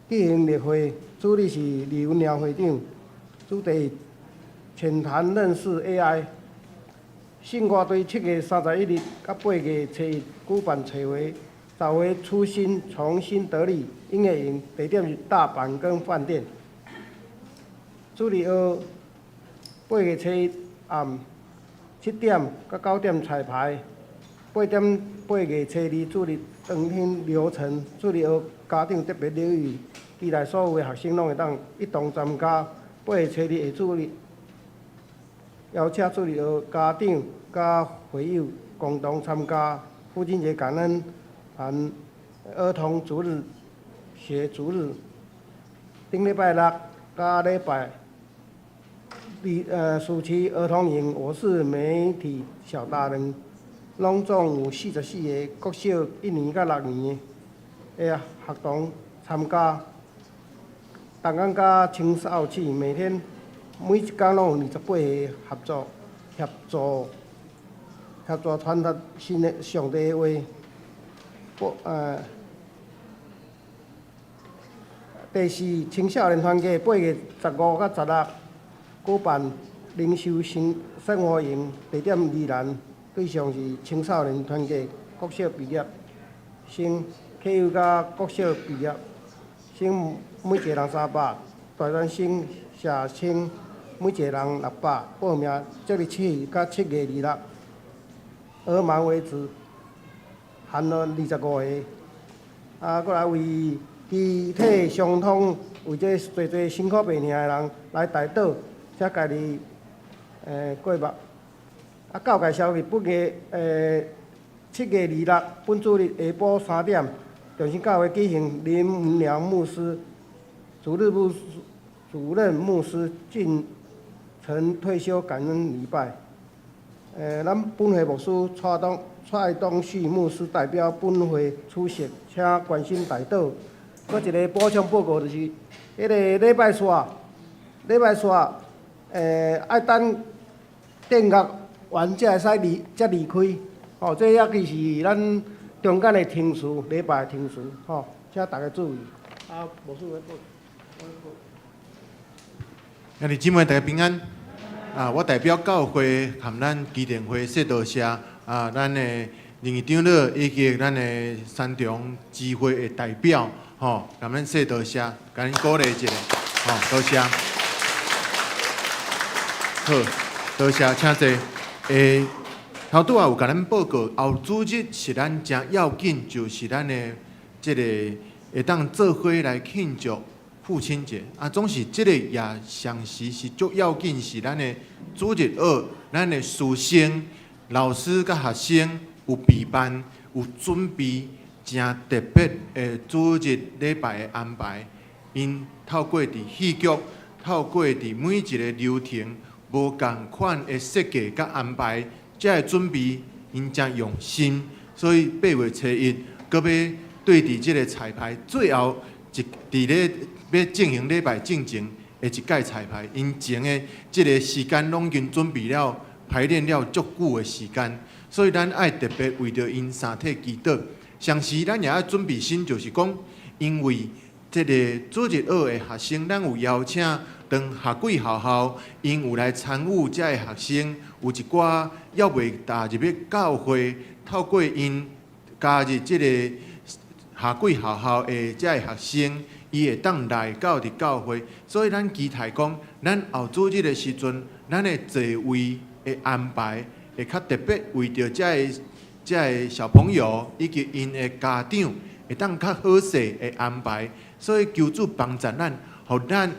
舉行例會，主日是李文良會長，主題淺談認識 AI。聖歌隊7月31日佮8月初一舉辦聚會，找回初心，重新得力音樂營，地點是大板根飯店。主日學8月初一暗7點佮9點彩排，8點8月初二主日當天流程，主日學家長特別留意，期待所有的學生攏會當一同參加。8月初二下主日，邀請主日學家長佮會友共同參加父親節感恩團兒童主日學主日。頂禮拜六佮禮拜二暑期兒童營，我是媒體小達人，攏總有44个國小一年佮六年的學童參加。逐工佮青少期，每天每一工攏有28个合作協助傳達新的上帝的話。第四，青少年團契8月15佮16舉辦靈修生活營，地點宜蘭，對象是青少年團契國小畢業生，客幼佮國小畢業生，每一個人300，大專生、社青、每一个人600，報名即日起到7月26，額滿為止，限額25個。啊，閣來為肢體傷痛，為這濟濟辛苦病疼的人來代禱，請家己過目。啊，教界消息，本月7月26，本主日下晡3點，中心教會舉行林文良牧師主任牧師進城退休感恩禮拜。咱本會牧師蔡東旭牧師代表本會出席，請關心代禱。閣一個補充報告就是，彼個禮拜四，禮拜四，愛等電樂完才會使離，才離開。吼，這抑個是咱中間的程序，禮拜的程序，吼，請大家注意。啊，牧師來報。
兄弟姊妹大家平安。啊，我代表教會含咱基甸會說多謝啊，咱的榮譽長老以及咱的三重支會的代表，吼，共咱說多謝，共恁鼓勵一下，吼，多謝。好，多謝，請坐。頭拄仔有共咱報告，後主日是咱誠要緊，就是咱的這個會當做伙來慶祝父親節。啊，總是這個也同時是足要緊，是咱的主日學，咱的師生、老師佮學生有備辦、有準備誠特別的主日禮拜的安排。𪜶透過佇戲劇，透過佇每一個流程無仝款的設計佮安排。這个準備，𪜶誠用心，所以8月初1，閣欲對佇這個彩排，最後一佇咧欲進行禮拜進前的一屆彩排，𪜶前的這個時間攏已經準備了、排練了足久的時間，所以咱愛特別為著𪜶三體祈禱。同時，咱也愛準備心，就是講，因為這個主日學的學生，咱有邀請當夏季學校，𪜶有來參與這个學生，有一寡猶未踏入去教會，透過𪜶加入這個夏季學校的這个學生，伊會當來到佇教會，所以咱期待講，咱後主日的時陣，咱的座位的安排會較特別，為著這个小朋友以及𪜶的家長，會當較好勢的安排。所以求主幫助咱，予咱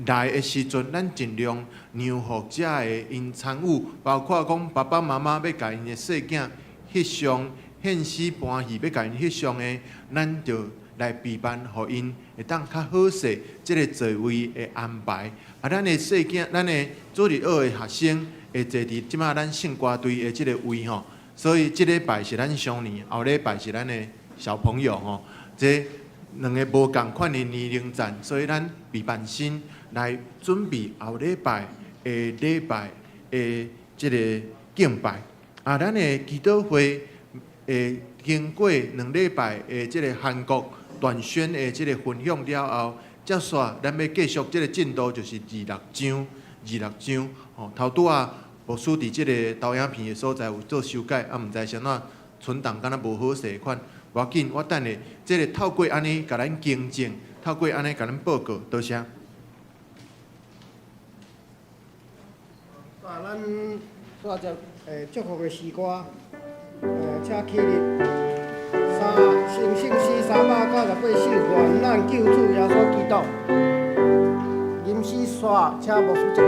來的時陣，咱盡量讓予這个𪜶參與，包括講爸爸媽媽欲共𪜶的細囝翕相，獻詩盤戲欲共𪜶翕相的，咱就來備辦，予𪜶會當較好勢，這个座位的安排。啊，咱的細囝，咱的主日學的學生會坐佇這馬咱聖歌隊的這个位吼，所以這禮拜是咱少年，後禮拜是咱的小朋友吼，這兩个無仝款的年齡層，所以咱備辦心來準備後禮拜的禮拜的這个敬拜。啊，咱的祈禱會會經過兩禮拜的這个韓國斷宣的這个分享了後，接續咱欲繼續這个進度，就是二六章，二六章吼。頭拄仔牧師佇這个投影片的所在有做修改，啊，毋知啥物存檔敢若無好勢款。無要緊，我等下這个透過按呢，共咱更正，透過按呢，共咱報告，多謝。
啊，咱煞接祝福的詩歌，請起立。三聖聖詩398首，願咱救主耶穌基督。吟詩煞，請牧師祝禱。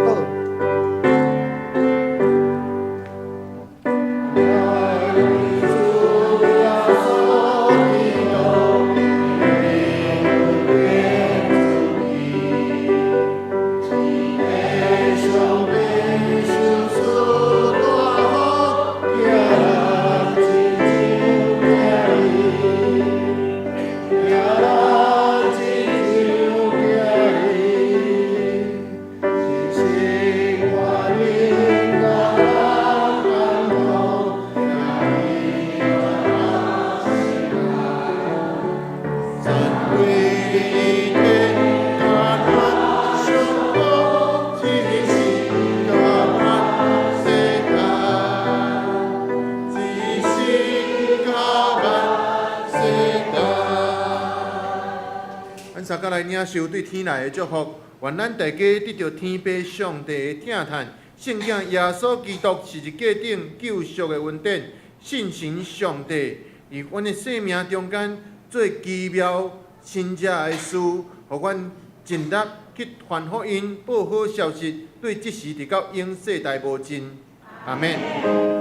咱三個來領受對天來的祝福，願咱大家得著天父上帝的疼疼，聖子耶穌基督十字架頂救贖的恩典，信神上帝佇阮的生命中間做奇妙神蹟的事，予阮盡力去傳福音、報好消息，對這時直到永世代無盡。阿們。